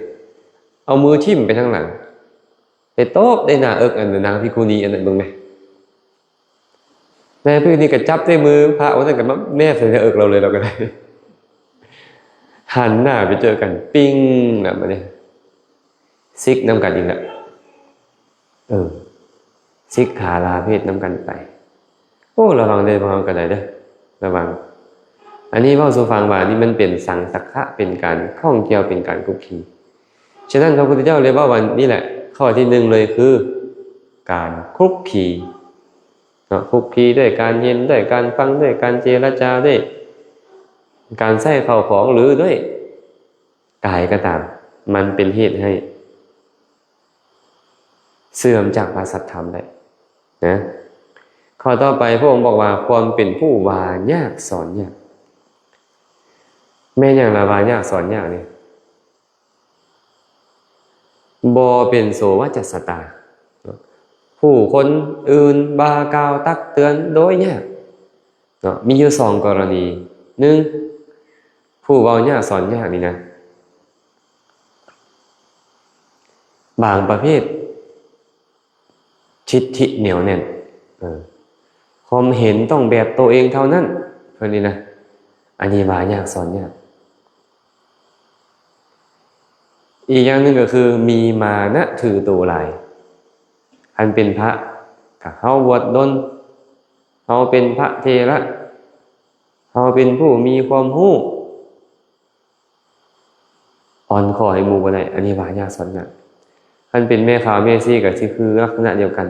ເອົາມືຖິ້ມໄປທາງຫຼັງ ໄປຕົບໃສ່ໜ້າເອິກອັນນາງພິກຂຸນີອັນນັ້ນເບິ່ງແມ ນາງພິກຂຸນີກໍຈັບໃສ່ມືພະອົງນັ້ນກໍມາແນບໃສ່ໜ້າເອິກລາວເລີຍ ລາວກໍໄດ້ຫັນໜ້າໄປເຈີກັນ ປິ້ງ ແລ້ວບາດນີ້ ສິກນຳກັນອີກແລ້ວ ເອີ ສິກຂາລາເພດນຳກັນໄປ. ໂອ້ ລະວັງເດີ ພວກເຮົາກໍໄດ້ເດີ ລະວັງ. ອັນນີ້ເວົ້າສູ່ຟັງວ່ານີ້ມັນເປັນສັງສັກຂະ ເປັນການຂ້ອງກ່ຽວ ເປັນການຄຸກຄີ. ສະນັ້ນ ພະພຸດທະເຈົ້າເລີຍເວົ້າວ່ານີ້ແຫຼະ ຂໍ້ທີໜຶ່ງເລີຍຄືການຄຸກຄີເນາະ ຄຸກຄີດ້ວຍການເຫັນ ດ້ວຍການຟັງ ດ້ວຍການເຈລະຈາ ດ້ວຍການໃຊ້ເຂົ້າຂອງ ຫຼື ດ້ວຍກາຍກໍຕາມ ມັນເປັນເຫດໃຫ້ ເສື່ອມຈາກພະສັດທຳໄດ້ນະ. ຂໍ້ຕໍ່ໄປ ພະອົງບອກວ່າ ຄວາມເປັນຜູ້ວ່າຍາກສອນຍາກ. ແມ່ນຫຍັງລະວ່າຍາກສອນຍາກນີ້? ບໍ່ເປັນໂສວະຈັດສະຕາ ຜູ້ຄົນອື່ນວ່າກ່າວຕັກເຕືອນໂດຍຍາກ. ເນາະ ມີຢູ່ສອງກໍລະນີ ໜຶ່ງ ຜູ້ເວົ້າຍາກສອນຍາກນີ້ນະ ບາງປະເພດທິດຖິໜຽວແໜ້ນ ເອີ ຄວາມເຫັນຕ້ອງແບບໂຕເອງເທົ່ານັ້ນ ເພິ່ນນີ້ນະ ອັນນີ້ວ່າຍາກສອນຍາກ. ອີກຢ່າງໜຶ່ງກໍຄືມີມານະຖືໂຕຫຼາຍ ຄັນເປັນພະກໍເຮົາບວດດົນ ເຮົາເປັນພະເຖລະ ເຮົາເປັນຜູ້ມີຄວາມຮູ້ ອ່ອນຂໍ້ໃຫ້ໝູ່ບໍ່ໄດ້ ອັນນີ້ວ່າຍາກສອນຍາກ. ຄັນເປັນແມ່ຂາວແມ່ຊີກໍຊິຄືລັກສະນະດຽວກັນ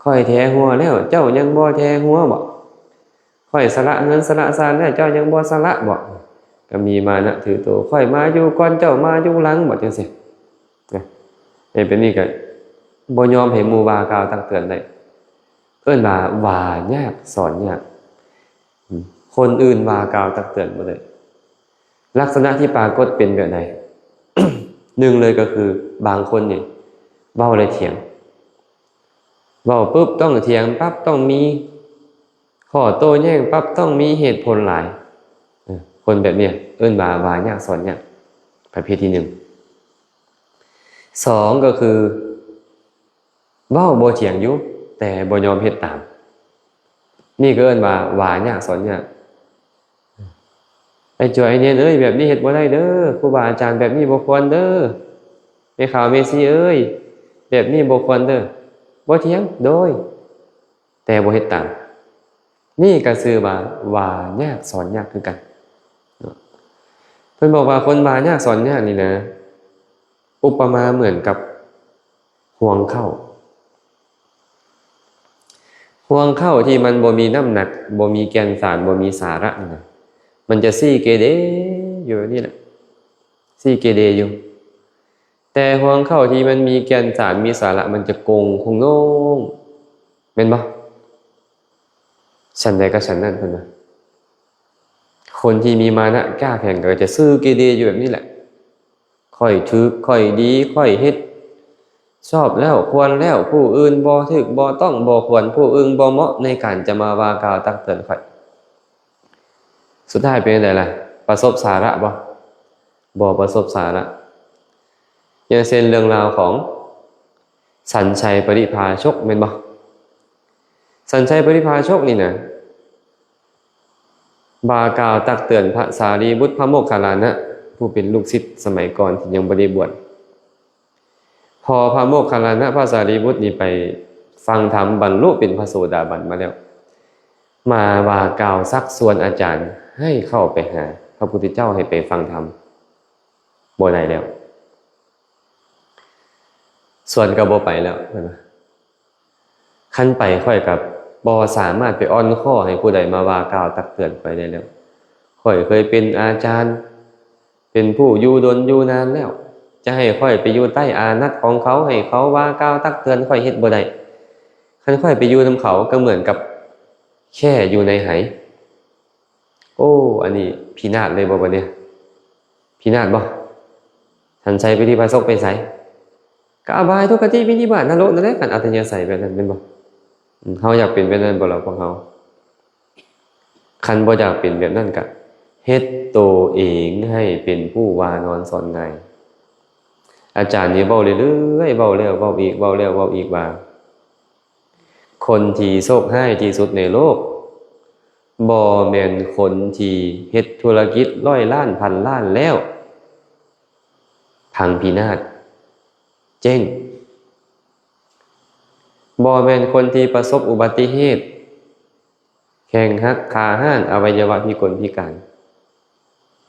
ຂ້ອຍແຖຫົວແລ້ວ ເຈົ້າຍັງບໍ່ແຖຫົວບໍ? ຂ້ອຍສະຫຼະເຮືອນສະຫຼະຊານແລ້ວ ເຈົ້າຍັງບໍ່ສະຫຼະບໍ? ກໍມີມານະຖືໂຕ ຂ້ອຍມາຢູ່ກ່ອນ ເຈົ້າມາຢູ່ຫຼັງບໍ? ຈັ່ງຊີ້ນະ ເຮັດແບບນີ້ກໍບໍ່ຍອມໃຫ້ໝູ່ວ່າກ່າວຕັກເຕືອນໄດ້ ເອີ້ນວ່າວ່າຍາກສອນຍາກ. ຄົນອື່ນວ່າກ່າວຕັກເຕືອນບໍ່ໄດ້. ລັກສະນະທີ່ປາກົດເປັນແບບໃດ? ໜຶ່ງເລີຍກໍຄືບາງຄົນນີ້ເວົ້າແລ້ວຖຽງ ເວົ້າປຶບຕ້ອງຖຽງປັບ ຕ້ອງມີຂໍ້ໂຕ້ແຍ້ງປັບ ຕ້ອງມີເຫດຜົນຫຼາຍ. ເອີ ຄົນແບບນີ້ເອີ້ນວ່າວ່າຍາກສອນຍາກ ປະເພດທີໜຶ່ງ. ສອງກໍຄື ເວົ້າບໍ່ຖຽງຢູ່ ແຕ່ບໍ່ຍອມເຮັດຕາມ ນີ້ກໍເອີ້ນວ່າວ່າຍາກສອນຍາກ. ອ້າຍຈອຍ ອ້າຍເນນເອີຍ ແບບນີ້ເຮັດບໍ່ໄດ້ເດີ ຄູບາອາຈານແບບນີ້ບໍ່ຄວນເດີ ແມ່ຂາວແມ່ຊີເອີຍ ແບບນີ້ບໍ່ຄວນເດີ ບໍ່ຖຽງ ໂດຍ ແຕ່ບໍ່ເຮັດຕາມ ນີ້ກໍຊື່ວ່າວ່າຍາກສອນຍາກຄືກັນເນາະ. ເພິ່ນບອກວ່າຄົນວ່າຍາກສອນຍາກນີ້ນະ ອຸປະມາເໝືອນກັບຮວງເຂົ້າ ຮວງເຂົ້າທີ່ມັນບໍ່ມີນ້ຳໜັກ ບໍ່ມີແກ່ນສານ ບໍ່ມີສາລະນັ້ນນະ ມັນຈະຊີ້ເກເດຢູ່ແບບນີ້ແຫຼະ ຊີ້ເກເດຢູ່. ແຕ່ຮວງເຂົ້າທີ່ມັນມີແກ່ນສານ ມີສາລະ ມັນຈະກົງໂຄ້ງໂນ້ງ ແມ່ນບໍ່? ສັນໃດກໍສັນນັ້ນ ເພິ່ນວ່າ ຄົນທີ່ມີມານະກ້າແຂງກໍຈະຊື່ເກເດຢູ່ແບບນີ້ແຫຼະ ຂ້ອຍຖືກ ຂ້ອຍດີ ຂ້ອຍເຮັດຊອບແລ້ວ ຄວນແລ້ວ ຜູ້ອື່ນບໍ່ຖືກ ບໍ່ຕ້ອງ ບໍ່ຄວນ ຜູ້ອື່ນບໍ່ເໝາະໃນການຈະມາວ່າກ່າວຕັກເຕືອນຂ້ອຍ. ສຸດທ້າຍເປັນຈັ່ງໃດລະ? ປະສົບສາລະບໍ່? ບໍ່ປະສົບສາລະ. ຢ່າງເຊັ່ນເລື່ອງລາວຂອງສັນໄຊປະລິພາຊົກ ແມ່ນບໍ່? ສັນໄຊປະລິພາຊົກນີ້ນະ ວ່າກ່າວຕັກເຕືອນພະສາລີບຸດ ພະໂມກຄັນລານະ ຜູ້ເປັນລູກສິດສະໄໝກ່ອນທີ່ຍັງບໍ່ໄດ້ບວດ. ພໍພະໂມກຄັນລານະ ພະສາລີບຸດນີ້ໄປຟັງທຳ ບັນລຸເປັນພະໂສດາບັນມາແລ້ວ ມາວ່າກ່າວຊັກຊວນອາຈານໃຫ້ເຂົ້າໄປຫາພະພຸດທະເຈົ້າ ໃຫ້ໄປຟັງທຳ ບໍ່ໄດ້ແລ້ວ ຊວນກໍບໍ່ໄປແລ້ວ ເພິ່ນວ່າ ຄັນໄປຂ້ອຍກໍບໍ່ສາມາດໄປອ່ອນຄໍໃຫ້ຜູ້ໃດມາວ່າກ່າວຕັກເຕືອນຂ້ອຍໄດ້ແລ້ວ ຂ້ອຍເຄີຍເປັນອາຈານ ເປັນຜູ້ຢູ່ດົນຢູ່ນານແລ້ວ ຈະໃຫ້ຂ້ອຍໄປຢູ່ໃຕ້ອານັດຂອງເຂົາ ໃຫ້ເຂົາວ່າກ່າວຕັກເຕືອນຂ້ອຍເຮັດບໍ່ໄດ້. ຄັນຂ້ອຍໄປຢູ່ນຳເຂົາກໍເໝືອນກັບແຂ້ຢູ່ໃນໄຫ. ໂອ້ ອັນນີ້ພິນາດເລີຍບໍ່ບັດນີ້? ພິນາດບໍ່? ທ່ານໄຊໄປທີ່ພາສົກໄປໃສ? ກໍອະບາຍ ທຸກຄະຕິ ວິນິບາດ ນະລົກນັ້ນແຫຼະ ຄັນອັດທະຍາໄສແບບນັ້ນແມ່ນບໍ່? ອືມ ເຮົາຢາກເປັນແບບນັ້ນບໍ່ລະພວກເຮົາ? ຄັນບໍ່ຢາກເປັນແບບນັ້ນ ກະເຮັດໂຕເອງໃຫ້ເປັນຜູ້ວ່ານອນສອນງ່າຍ. ອາຈານນີ້ເວົ້າເລື້ອຍໆ ເວົ້າແລ້ວເວົ້າອີກ ເວົ້າແລ້ວເວົ້າອີກວ່າ ຄົນທີ່ໂຊກຮ້າຍທີ່ສຸດໃນໂລກ ບໍ່ແມ່ນຄົນທີ່ເຮັດທຸລະກິດຮ້ອຍລ້ານພັນລ້ານແລ້ວພັງພິນາດ ເຈັ້ງ, ບໍ່ແມ່ນຄົນທີ່ປະສົບອຸບັດຕິເຫດ ແຂ້ງຫັກ ຂາຫັກ ອະໄວຍະວະພິກົນພິການ,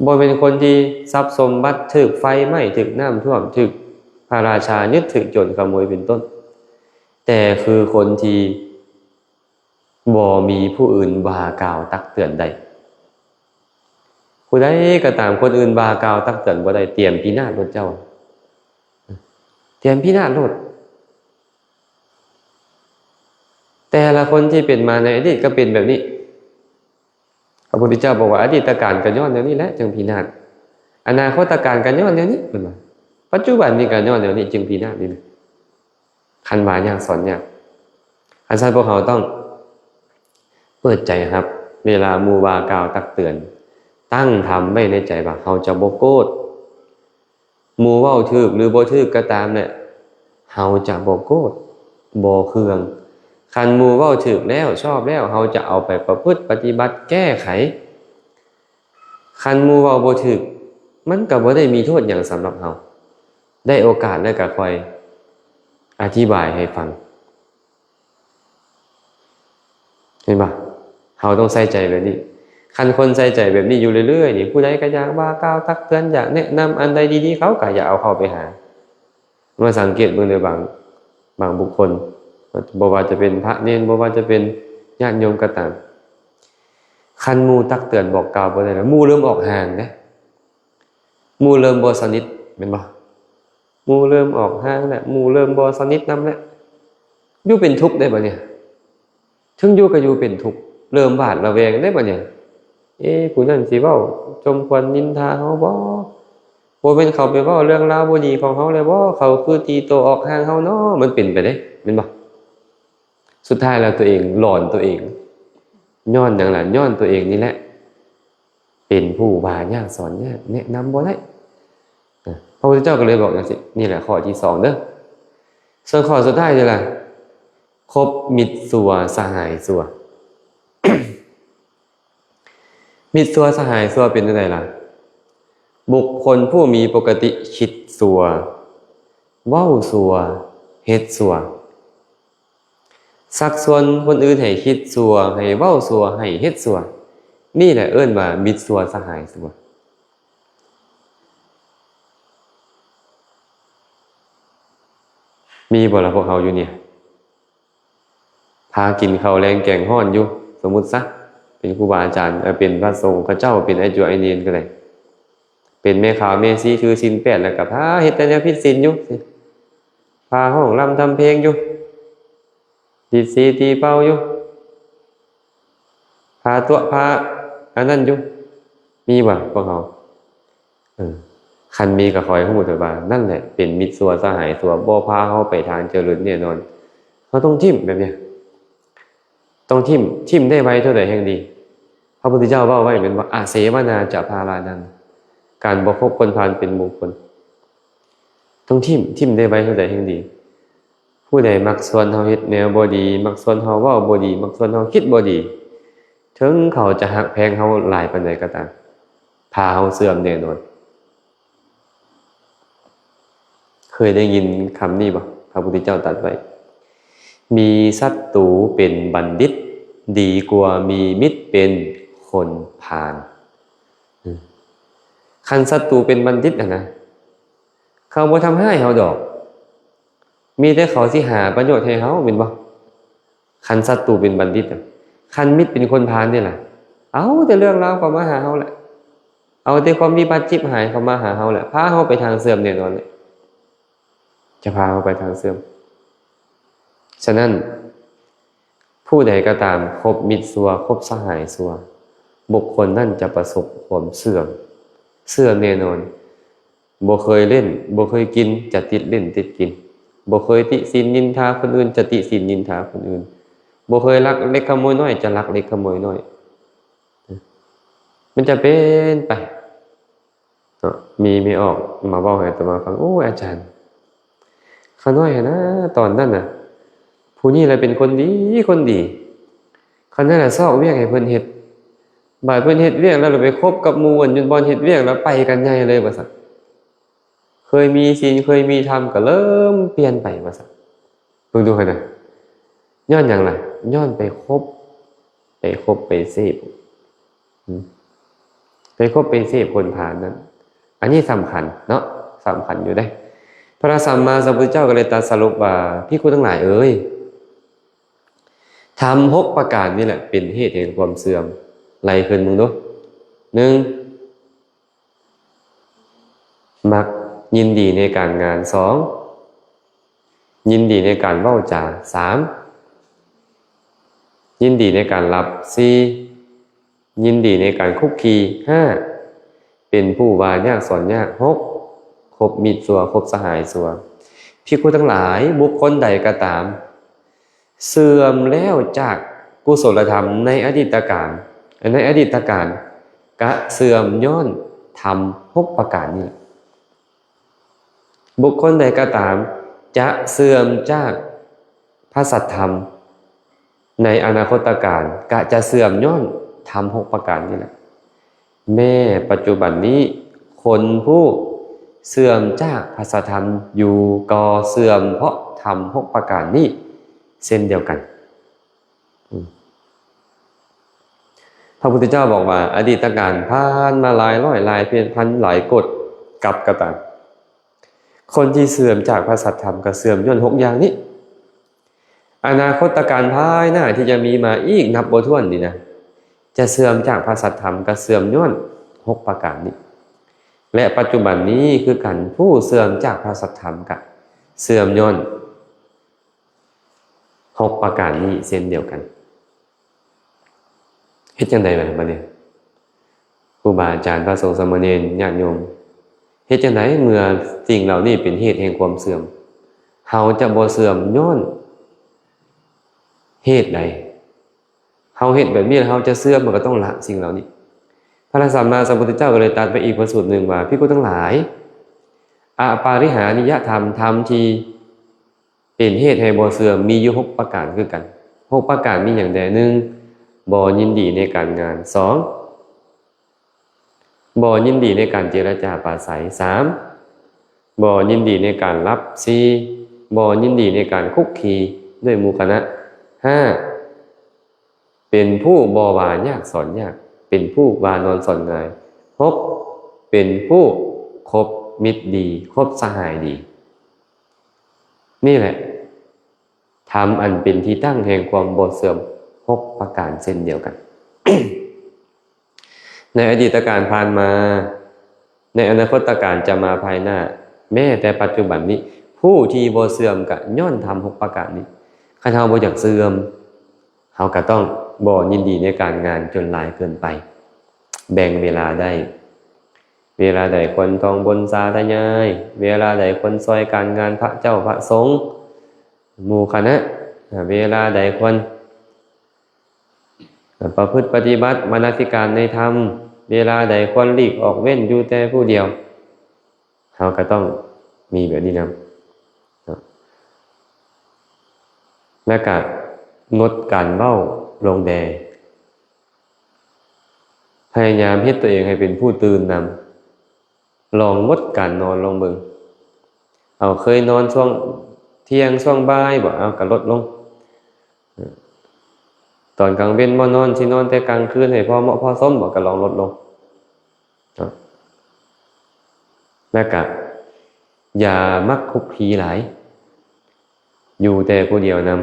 ບໍ່ແມ່ນຄົນທີ່ຊັບສົມບັດຖືກໄຟໄໝ້ ຖືກນ້ຳຖ້ວມ ຖືກພະລາຊາຍຶດ ຖືກໂຈນຂະໂມຍເປັນຕົ້ນ, ແຕ່ຄືຄົນທີ່ບໍ່ມີຜູ້ອື່ນວ່າກ່າວຕັກເຕືອນໄດ້. ຜູ້ໃດກໍຕາມຄົນອື່ນວ່າກ່າວຕັກເຕືອນບໍ່ໄດ້ ຕຽມພິນາດໂລດເຈົ້າ, ຕຽມພິນາດໂລດ. ແຕ່ລະຄົນທີ່ເປັນມາໃນອະດີດກໍເປັນແບບນີ້. ພະພຸດທະເຈົ້າບອກວ່າ ອະດີດຕະການກໍຍ້ອນແນວນີ້ແຫຼະຈຶ່ງພິນາດ, ອະນາຄົດຕະການກໍຍ້ອນແນວນີ້ ເພິ່ນວ່າ, ປັດຈຸບັນນີ້ກໍຍ້ອນແນວນີ້ຈຶ່ງພິນາດນີ້ນະ. ຄັນວ່າຍາກສອນຍາກ. ອັນຊັ້ນພວກເຮົາຕ້ອງເປີດໃຈຮັບ ເວລາໝູ່ວ່າກ່າວຕັກເຕືອນ, ຕັ້ງທຳໄວ້ໃນໃຈວ່າເຮົາຈະບໍ່ໂກດ. ໝູ່ເວົ້າຖືກຫຼືບໍ່ຖືກກໍຕາມແຫຼະ ເຮົາຈະບໍ່ໂກດ ບໍ່ເຄືອງ. ຄັນໝູ່ເວົ້າຖືກແລ້ວ ຊອບແລ້ວ ເຮົາຈະເອົາໄປປະພຶດປະຕິບັດແກ້ໄຂ. ຄັນໝູ່ເວົ້າບໍ່ຖືກ ມັນກໍບໍ່ໄດ້ມີໂທດຫຍັງສຳລັບເຮົາ. ໄດ້ໂອກາດແລ້ວກໍຄ່ອຍອະທິບາຍໃຫ້ຟັງ. ເຫັນບໍ່? ເຮົາຕ້ອງໃສ່ໃຈແບບນີ້. ຄັນຄົນໃສ່ໃຈແບບນີ້ຢູ່ເລື້ອຍໆນີ້ ຜູ້ໃດກໍຢາກວ່າກ່າວຕັກເຕືອນ ຢາກແນະນຳອັນໃດດີໆ ເຂົາກໍຢາກເອົາເຂົ້າໄປຫາ. ມາສັງເກດເບິ່ງເດີ ບາງ ບາງບຸກຄົນ ບໍ່ວ່າຈະເປັນພະເນນ ບໍ່ວ່າຈະເປັນຍາດໂຍມກໍຕາມ, ຄັນໝູ່ຕັກເຕືອນບອກກ່າວບໍ່ໄດ້ແລ້ວ ໝູ່ເລີ່ມອອກຫ່າງເດ້. ໝູ່ເລີ່ມບໍ່ສະໜິດ ແມ່ນບໍ່? ໝູ່ເລີ່ມອອກຫ່າງແລ້ວ ໝູ່ເລີ່ມບໍ່ສະໜິດນຳແລ້ວ. ຢູ່ເປັນທຸກເດ້ບັດນີ້, ເຖິງຢູ່ກໍຢູ່ເປັນທຸກ, ເລີ່ມຫວາດລະແວງເດ້ບັດນີ້. ເອ ຜູ້ນັ້ນຊິເວົ້າສົມຄວນນິນທາເຮົາບໍ່? ບໍ່ແມ່ນເຂົາໄປເວົ້າເລື່ອງລາວບໍ່ດີຂອງເຮົາແລ້ວບໍ່? ເຂົາຄືຕີໂຕອອກຫ່າງເຮົາເນາະ? ມັນເປັນໄປເດ້ ແມ່ນບໍ່? ສຸດທ້າຍແລ້ວຕົວເອງຫຼອນຕົວເອງ. ຍ້ອນຫຍັງລະ? ຍ້ອນຕົວເອງນີ້ແຫຼະ ເປັນຜູ້ວ່າຍາກສອນຍາກ ແນະນຳບໍ່ໄດ້. ອາ ພະພຸດທະເຈົ້າກໍເລີຍບອກຈັ່ງຊີ້. ນີ້ແຫຼະຂໍ້ທີສອງເດີ. ສ່ວນຂໍ້ສຸດທ້າຍນີ້ລະ ຄົບມິດຊົ່ວສະຫາຍຊົ່ວ. ມິດຊົ່ວສະຫາຍຊົ່ວເປັນຈັ່ງໃດລະ? ບຸກຄົນຜູ້ມີປົກກະຕິຄິດຊົ່ວ, ເວົ້າຊົ່ວ, ເຮັດຊົ່ວ. ຊັກຊວນຄົນອື່ນໃຫ້ຄິດຊົ່ວ, ໃຫ້ເວົ້າຊົ່ວ, ໃຫ້ເຮັດຊົ່ວ. ນີ້ແຫຼະເອີ້ນວ່າມິດຊົ່ວສະຫາຍຊົ່ວ. ມີບໍ່ລະພວກເຮົາຢູ່ນີ້? ພາກິນເຂົ້າແລງແກງຮ້ອນຢູ່, ສົມມຸດຊະ ເປັນຄູບາອາຈານ, ເອີ ເປັນພະສົງເຂົາເຈົ້າ, ເປັນອ້າຍຈົວອ້າຍເນນກໍໄດ້, ເປັນແມ່ຂາວແມ່ຊີ ຖືສິນແປດ ແລ້ວກໍພາເຮັດແຕ່ແນວຜິດສິນຢູ່, ພາຮ້ອງລຳທຳເພງຢູ່, ດີດສີຕີເປົ່າຢູ່, ພາຕົວະພາອັນນັ້ນຢູ່. ມີບໍ່ພວກເຮົາ? ເອີ ຄັນມີກໍຂໍໃຫ້ຮູ້ເຖິງວ່າ ນັ້ນແຫຼະເປັນມິດຊົ່ວສະຫາຍຊົ່ວ, ບໍ່ພາເຮົາໄປທາງຈະເລີນແນ່ນອນ. ເຮົາຕ້ອງຖິ້ມແບບນີ້, ຕ້ອງຖິ້ມ, ຖິ້ມໄດ້ໄວເທົ່າໃດແຮ່ງດີ. ພະພຸດທະເຈົ້າເວົ້າໄວ້ແມ່ນບໍ່? ອະເສວະນາຈະພາລານັງ, ການບໍ່ຄົບຄົນພານເປັນມຸງຄົນ. ຕ້ອງຖິ້ມ, ຖິ້ມໄດ້ໄວເທົ່າໃດແຮ່ງດີ. ຜູ້ໃດມັກຊວນເຮົາເຮັດແນວບໍ່ດີ, ມັກຊວນເຮົາເວົ້າບໍ່ດີ, ມັກຊວນເຮົາຄິດບໍ່ດີ, ເຖິງເຂົາຈະຮັກແພງເຮົາຫຼາຍປານໃດກໍຕາມ, ພາເຮົາເສື່ອມແນ່ນອນ. ເຄີຍໄດ້ຍິນຄຳນີ້ບໍ່? ພະພຸດທະເຈົ້າຕັດໄວ້, ມີສັດຕູເປັນບັນດິດ ດີກວ່າມີມິດເປັນຄົນພານ. ອືມ ຄັນສັດຕູເປັນບັນດິດຫັ້ນນະ, ເຂົາບໍ່ທຳຮ້າຍເຮົາດອກ, ມີແຕ່ເຂົາຊິຫາປະໂຫຍດໃຫ້ເຮົາ ແມ່ນບໍ່? ຄັນສັດຕູເປັນບັນດິດນະ. ຄັນມິດເປັນຄົນພານເດລະ, ເອົາແຕ່ເລື່ອງລາວເຂົ້າມາຫາເຮົາແຫຼະ, ເອົາແຕ່ຄວາມວິບັດຈິບຫາຍເຂົ້າມາຫາເຮົາແຫຼະ, ພາເຮົາໄປທາງເສື່ອມແນ່ນອນແຫຼະ. ຈະພາເຮົາໄປທາງເສື່ອມ. ສະນັ້ນ ຜູ້ໃດກໍຕາມຄົບມິດຊົ່ວ ຄົບສະຫາຍຊົ່ວ ບຸກຄົນນັ້ນຈະປະສົບຄວາມເສື່ອມ, ເສື່ອມແນ່ນອນ. ບໍ່ເຄີຍຫຼິ້ນ ບໍ່ເຄີຍກິນ ຈະຕິດຫຼິ້ນຕິດກິນ, ບໍ່ເຄີຍຕິສິນນິນທາຄົນອື່ນ ຈະຕິສິນນິນທາຄົນອື່ນ, ບໍ່ເຄີຍລັກເລັກຂະໂມຍນ້ອຍ ຈະລັກເລັກຂະໂມຍນ້ອຍ. ມັນຈະເປັນໄປເນາະ. ມີແມ່ອອກມາເວົ້າໃຫ້ອາດຕະມາຟັງ, ໂອ້ຍ ອາຈານ, ຂ້ານ້ອຍຫັ້ນນະ ຕອນນັ້ນນະ ຜູ້ນີ້ລະເປັນຄົນດີ ຄົນດີ, ຂ້ານ້ອຍລະຊອກວຽກໃຫ້ເພິ່ນເຮັດ, ບາດເພິ່ນເຮັດວຽກແລ້ວລະໄປຄົບກັບໝູ່ຢູ່ບ່ອນເຮັດວຽກ ລະໄປກັນໃຫຍ່ເລີຍວ່າຊັ້ນ. ເຄີຍມີສິນ ເຄີຍມີທຳ ກໍເລີ່ມປ່ຽນໄປວ່າຊັ້ນ. ເບິ່ງດູຫັ້ນນະ, ຍ້ອນຫຍັງລະ? ຍ້ອນໄປຄົບ ໄປຄົບໄປເສບ ອືມ ໄປຄົບໄປເສບຄົນພານນັ້ນ. ອັນນີ້ສຳຄັນເນາະ, ສຳຄັນຢູ່ເດ້. ພະສັມມາສຳພຸດທະເຈົ້າກໍເລີຍຕັດສະຫຼຸບວ່າ, ພິກຂຸທັງຫຼາຍເອີຍ, ທຳຫົກປະການນີ້ແຫຼະເປັນເຫດແຫ່ງຄວາມເສື່ອມ. ໄລ່ຂຶ້ນເບິ່ງດູ. ໜຶ່ງ ມັກຍິນດີໃນການງານ. ສອງ ຍິນດີໃນການເວົ້າຈາ. ສາມ ຍິນດີໃນການຫຼັບ. ສີ່ ຍິນດີໃນການຄຸກຄີ. ຫ້າ ເປັນຜູ້ວ່າຍາກສອນຍາກ. ຫົກ ຄົບມິດຊົ່ວ ຄົບສະຫາຍຊົ່ວ. ພິກຂຸທັງຫຼາຍ, ບຸກຄົນໃດກໍຕາມ ເສື່ອມແລ້ວຈາກກຸສົລະທຳໃນອະດີດຕະການ, ໃນອະດີດຕະການ ກະເສື່ອມຍ້ອນທຳຫົກປະການນີ້ແຫຼະ. ບຸກຄົນໃດກໍຕາມຈະເສື່ອມຈາກພະສັດທຳໃນອະນາຄົດຕະການ ກະຈະເສື່ອມຍ້ອນທຳຫົກປະການນີ້ແຫຼະ. ແມ້ປັດຈຸບັນນີ້ຄົນຜູ້ເສື່ອມຈາກພະສັດທຳຢູ່ ກໍເສື່ອມເພາະທຳຫົກປະການນີ້ເຊັ່ນດຽວກັນ. ອືມ ພະພຸດທະເຈົ້າບອກວ່າ ອະດີດຕະການຜ່ານມາຫຼາຍຮ້ອຍ ຫຼາຍພັນ ຫຼາຍໂກດກັບກໍຕາມ, ຄົນທີ່ເສື່ອມຈາກພະສັດທຳກໍເສື່ອມຍ້ອນຫົກຢ່າງນີ້. ອະນາຄົດຕະການພາຍໜ້າທີ່ຈະມີມາອີກນັບບໍ່ຖ້ວນນີ້ນະ ຈະເສື່ອມຈາກພະສັດທຳກໍເສື່ອມຍ້ອນຫົກປະການນີ້ ແລະ ປັດຈຸບັນນີ້ຄືກັນ ຜູ້ເສື່ອມຈາກພະສັດທຳກໍເສື່ອມຍ້ອນຫົກປະການນີ້ເຊັ່ນດຽວກັນ. ເຮັດຈັ່ງໃດບາດນີ້ ຄູບາອາຈານ ພະສົງສາມະເນນ ຍາດໂຍມ? ເຮັດຈັ່ງໃດເມື່ອສິ່ງເຫຼົ່ານີ້ເປັນເຫດແຫ່ງຄວາມເສື່ອມ? ເຮົາຈະບໍ່ເສື່ອມຍ້ອນເຫດໃດ? ເຮົາເຮັດແບບນີ້ແລ້ວເຮົາຈະເສື່ອມ, ມັນກໍຕ້ອງລະສິ່ງເຫຼົ່ານີ້. ພະສຳມາສຳພຸດທະເຈົ້າກໍເລີຍຕັດໄປອີກພະສູດໜຶ່ງວ່າ, ພິກຂຸທັງຫຼາຍ, ອະປາລິຫານິຍະທຳ, ທຳທີ່ເປັນເຫດໃຫ້ບໍ່ເສື່ອມ ມີຢູ່ຫົກປະການຄືກັນ. ຫົກປະການມີຫຍັງແດ່? ໜຶ່ງ, ບໍ່ຍິນດີໃນການງານ. ສອງ, ບໍ່ຍິນດີໃນການເຈລະຈາປາໄສ. ສາມ, ບໍ່ຍິນດີໃນການຫຼັບ. ສີ່, ບໍ່ຍິນດີໃນການຄຸກຄີດ້ວຍໝູ່ຄະນະ. ຫ້າ, ເປັນຜູ້ບໍ່ວ່າຍາກສອນຍາກ, ເປັນຜູ້ວ່ານອນສອນງ່າຍ. ຫົກ, ເປັນຜູ້ຄົບມິດດີ, ຄົບສະຫາຍດີ. ນີ້ແຫຼະ ທຳອັນເປັນທີ່ຕັ້ງແຫ່ງຄວາມບໍ່ເສື່ອມຫົກປະການເຊັ່ນດຽວກັນ. ໃນອະດີດຕະການຜ່ານມາ, ໃນອະນາຄົດຕະການຈະມາພາຍໜ້າ, ແມ້ແຕ່ປັດຈຸບັນນີ້, ຜູ້ທີ່ບໍ່ເສື່ອມກະຍ້ອນທຳຫົກປະການນີ້. ຄັນເຮົາບໍ່ຢາກເສື່ອມ, ເຮົາກະຕ້ອງບໍ່ຍິນດີໃນການງານຈົນຫຼາຍເກີນໄປ. ແບ່ງເວລາໄດ້. ເວລາໃດຄວນທ່ອງບົນສາທະຍາຍ, ເວລາໃດຄວນຊ່ອຍການງານພະເຈົ້າພະສົງ, ໝູ່ຄະນະ, ເວລາໃດຄວນປະພຶດປະຕິບັດມະນະສິການໃນທຳ, ເວລາໃດຄວນຫຼີກອອກເວັ້ນຢູ່ແຕ່ຜູ້ດຽວ, ເຮົາກໍຕ້ອງມີແບບນີ້ນຳເນາະ. ແລ້ວກະງົດການເວົ້າລົງແດ່. ພະຍາຍາມເຮັດຕົວເອງໃຫ້ເປັນຜູ້ຕື່ນນຳ. ລອງງົດການນອນລອງເບິ່ງ. ເອົາ ເຄີຍນອນຊ່ວງທ່ຽງ ຊ່ວງບ່າຍບໍ? ເອົາ ກະລົດລົງ. ຕອນກາງເວັນບໍ່ນອນ, ຊິນອນແຕ່ກາງຄືນໃຫ້ພໍເໝາະພໍສົມບໍ? ກະລອງລົດລົງເນາະ. ແລ້ວກະຢ່າມັກຄຸກຄີຫຼາຍ, ຢູ່ແຕ່ຜູ້ດຽວນຳ.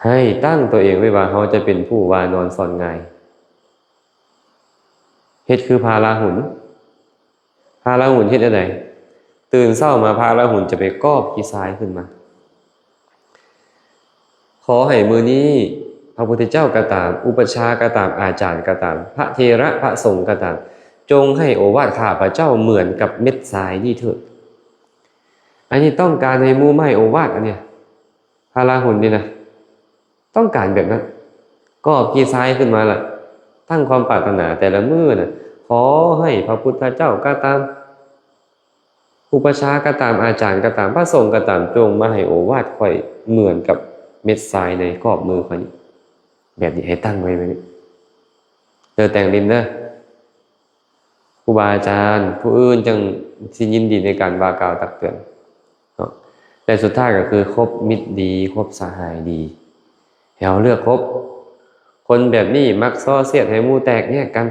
ໃຫ້ຕັ້ງຕົວເອງໄວ້ວ່າເຮົາຈະເປັນຜູ້ວ່ານອນສອນຫງາຍ. ເຮັດຄືພະລາຫຸນ. ພະລາຫຸນເຮັດແນວໃດ? ເ ຕື່ນເຊົ້າມາພະລາຫຸນຈະໄປກອບຂີ້ຊາຍຂຶ້ນມາ. ຂໍໃຫ້ມື້ນີ້ພະພຸດທະເຈົ້າກໍຕາມ, ອຸປັດຊາກໍຕາມ, ອາຈານກໍຕາມ, ພະເຖລະພະສົງກໍຕາມ, ຈົ່ງໃຫ້ໂອວາດຂ້າພະເຈົ້າເໝືອນກັບເມັດຊາຍນີ້ເຖີດ. ອັນນີ້ຕ້ອງການໃຫ້ໝູ່ໃຫ້ໂອວາດ ອັນເນີ້ຍ ພະລາຫຸນນີ້ນະ ຕ້ອງການແບບນັ້ນ. ກອບຂີ້ຊາຍຂຶ້ນມາລະ ຕັ້ງຄວາມປາດຖະໜາແຕ່ລະມື້ນະ ຂໍໃຫ້ພະພຸດທະເຈົ້າກໍຕາມ, ອຸປັດຊາກໍຕາມ, ອາຈານກໍຕາມ, ພະສົງກໍຕາມ, ຈົ່ງມາໃຫ້ໂອວາດຂ້ອຍເໝືອນກັບເມັດຊາຍໃນກອບມືຂ້ອຍນີ້. ແບບນີ້ ໃຫ້ຕັ້ງໄວ້ແບບນີ້ ເດີແຕ່ງລິນເດີ. ຄູບາອາຈານຜູ້ອື່ນຈັ່ງຊິຍິນດີໃນການວ່າກ່າວຕັກເຕືອນເນາະ. ແລະ ສຸດທ້າຍກໍຄືຄົບມິດດີ, ຄົບສະຫາຍດີ. ໃຫ້ເຮົາເລືອກຄົບ. ຄົນແບບນີ້ມັກສໍ້ສຽດໃຫ້ໝູ່ແຕກແຍກກັນ,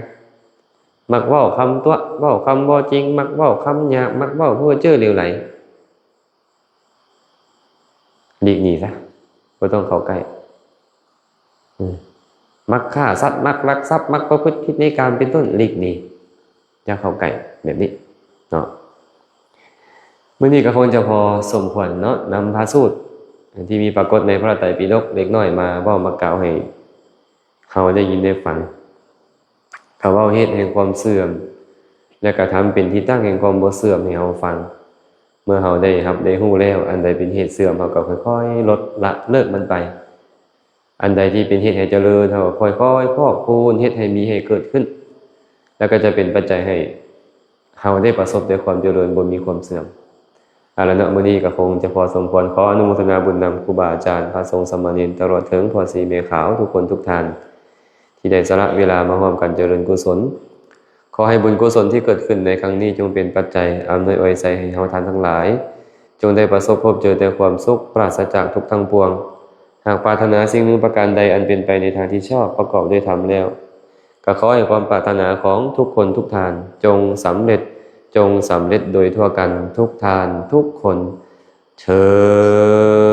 ມັກເວົ້າຄຳຕົວະ, ເວົ້າຄຳບໍ່ຈິງ, ມັກເວົ້າຄຳຫຍາບ, ມັກເວົ້າເພ້ອເຈີຫຼວໄຫຼ. ຫຼີກໜີຊະ, ບໍ່ຕ້ອງເຂົ້າໃກ້. ອືມ ມັກຂ້າສັດ, ມັກລັກຊັບ, ມັກປະພຶດຜິດໃນກາມເປັນຕົ້ນ, ຫຼີກໜີ, ຢ່າເຂົ້າໃກ້ ແບບນີ້ເນາະ. ມື້ນີ້ກໍຄົງຈະພໍສົມຄວນເນາະ, ນຳພະສູດທີ່ມີປາກົດໃນພະໄຕປິດົກເລັກນ້ອຍມາເວົ້າມາກ່າວໃຫ້ເຮົາໄດ້ຍິນໄດ້ຟັງ. ເຂົາເວົ້າເຫດແຫ່ງຄວາມເສື່ອມ ແລະ ກະທຳເປັນທີ່ຕັ້ງແຫ່ງຄວາມບໍ່ເສື່ອມໃຫ້ເຮົາຟັງ. ເມື່ອເຮົາໄດ້ຮັບໄດ້ຮູ້ແລ້ວ, ອັນໃດເປັນເຫດເສື່ອມ, ເຮົາກໍຄ່ອຍໆລົດລະເລີກມັນໄປ. ອັນໃດທີ່ເປັນເຫດໃຫ້ຈະເລີນ, ເຮົາກໍຄ່ອຍໆພອກພູນເຮັດໃຫ້ມີໃຫ້ເກີດຂຶ້ນ, ແລ້ວກໍຈະເປັນປັດໄຈໃຫ້ເຮົາໄດ້ປະສົບແຕ່ຄວາມຈະເລີນ, ບໍ່ມີຄວາມເສື່ອມ. ເອົາລະເນາະ, ມື້ນີ້ກໍຄົງຈະພໍສົມຄວນ. ຂໍອະນຸໂມທະນາບຸນນຳຄູບາອາຈານ, ພະສົງສາມະເນນ, ຕະຫຼອດເຖິງພໍ່ສີແມ່ຂາວທຸກຄົນທຸກທ່ານ ທີ່ໄດ້ສະຫຼະເວລາມາຮ່ວມກັນຈະເລີນກຸສົນ. ຂໍໃຫ້ບຸນກຸສົນທີ່ເກີດຂຶ້ນໃນຄັ້ງນີ້ ຈົ່ງເປັນປັດໄຈອຳນວຍອວຍໄຊໃຫ້ເຮົາທ່ານທັງຫຼາຍ ຈົ່ງໄດ້ປະສົບພົບເຈີແຕ່ຄວາມສຸກ ປາສະຈາກທຸກທັງປວງ. ຫາກປາດຖະໜາສິ່ງໜຶ່ງປະການໃດອັນເປັນໄປໃນທາງທີ່ຊອບ ປະກອບດ້ວຍທຳແລ້ວ, ກໍຂໍໃຫ້ຄວາມປາດຖະໜາຂອງທຸກຄົນທຸກທ່ານ ຈົ່ງສຳເລັດ, ຈົ່ງສຳເລັດໂດຍທົ່ວກັນທຸກທ່ານທຸກຄົນເທີ້ນ.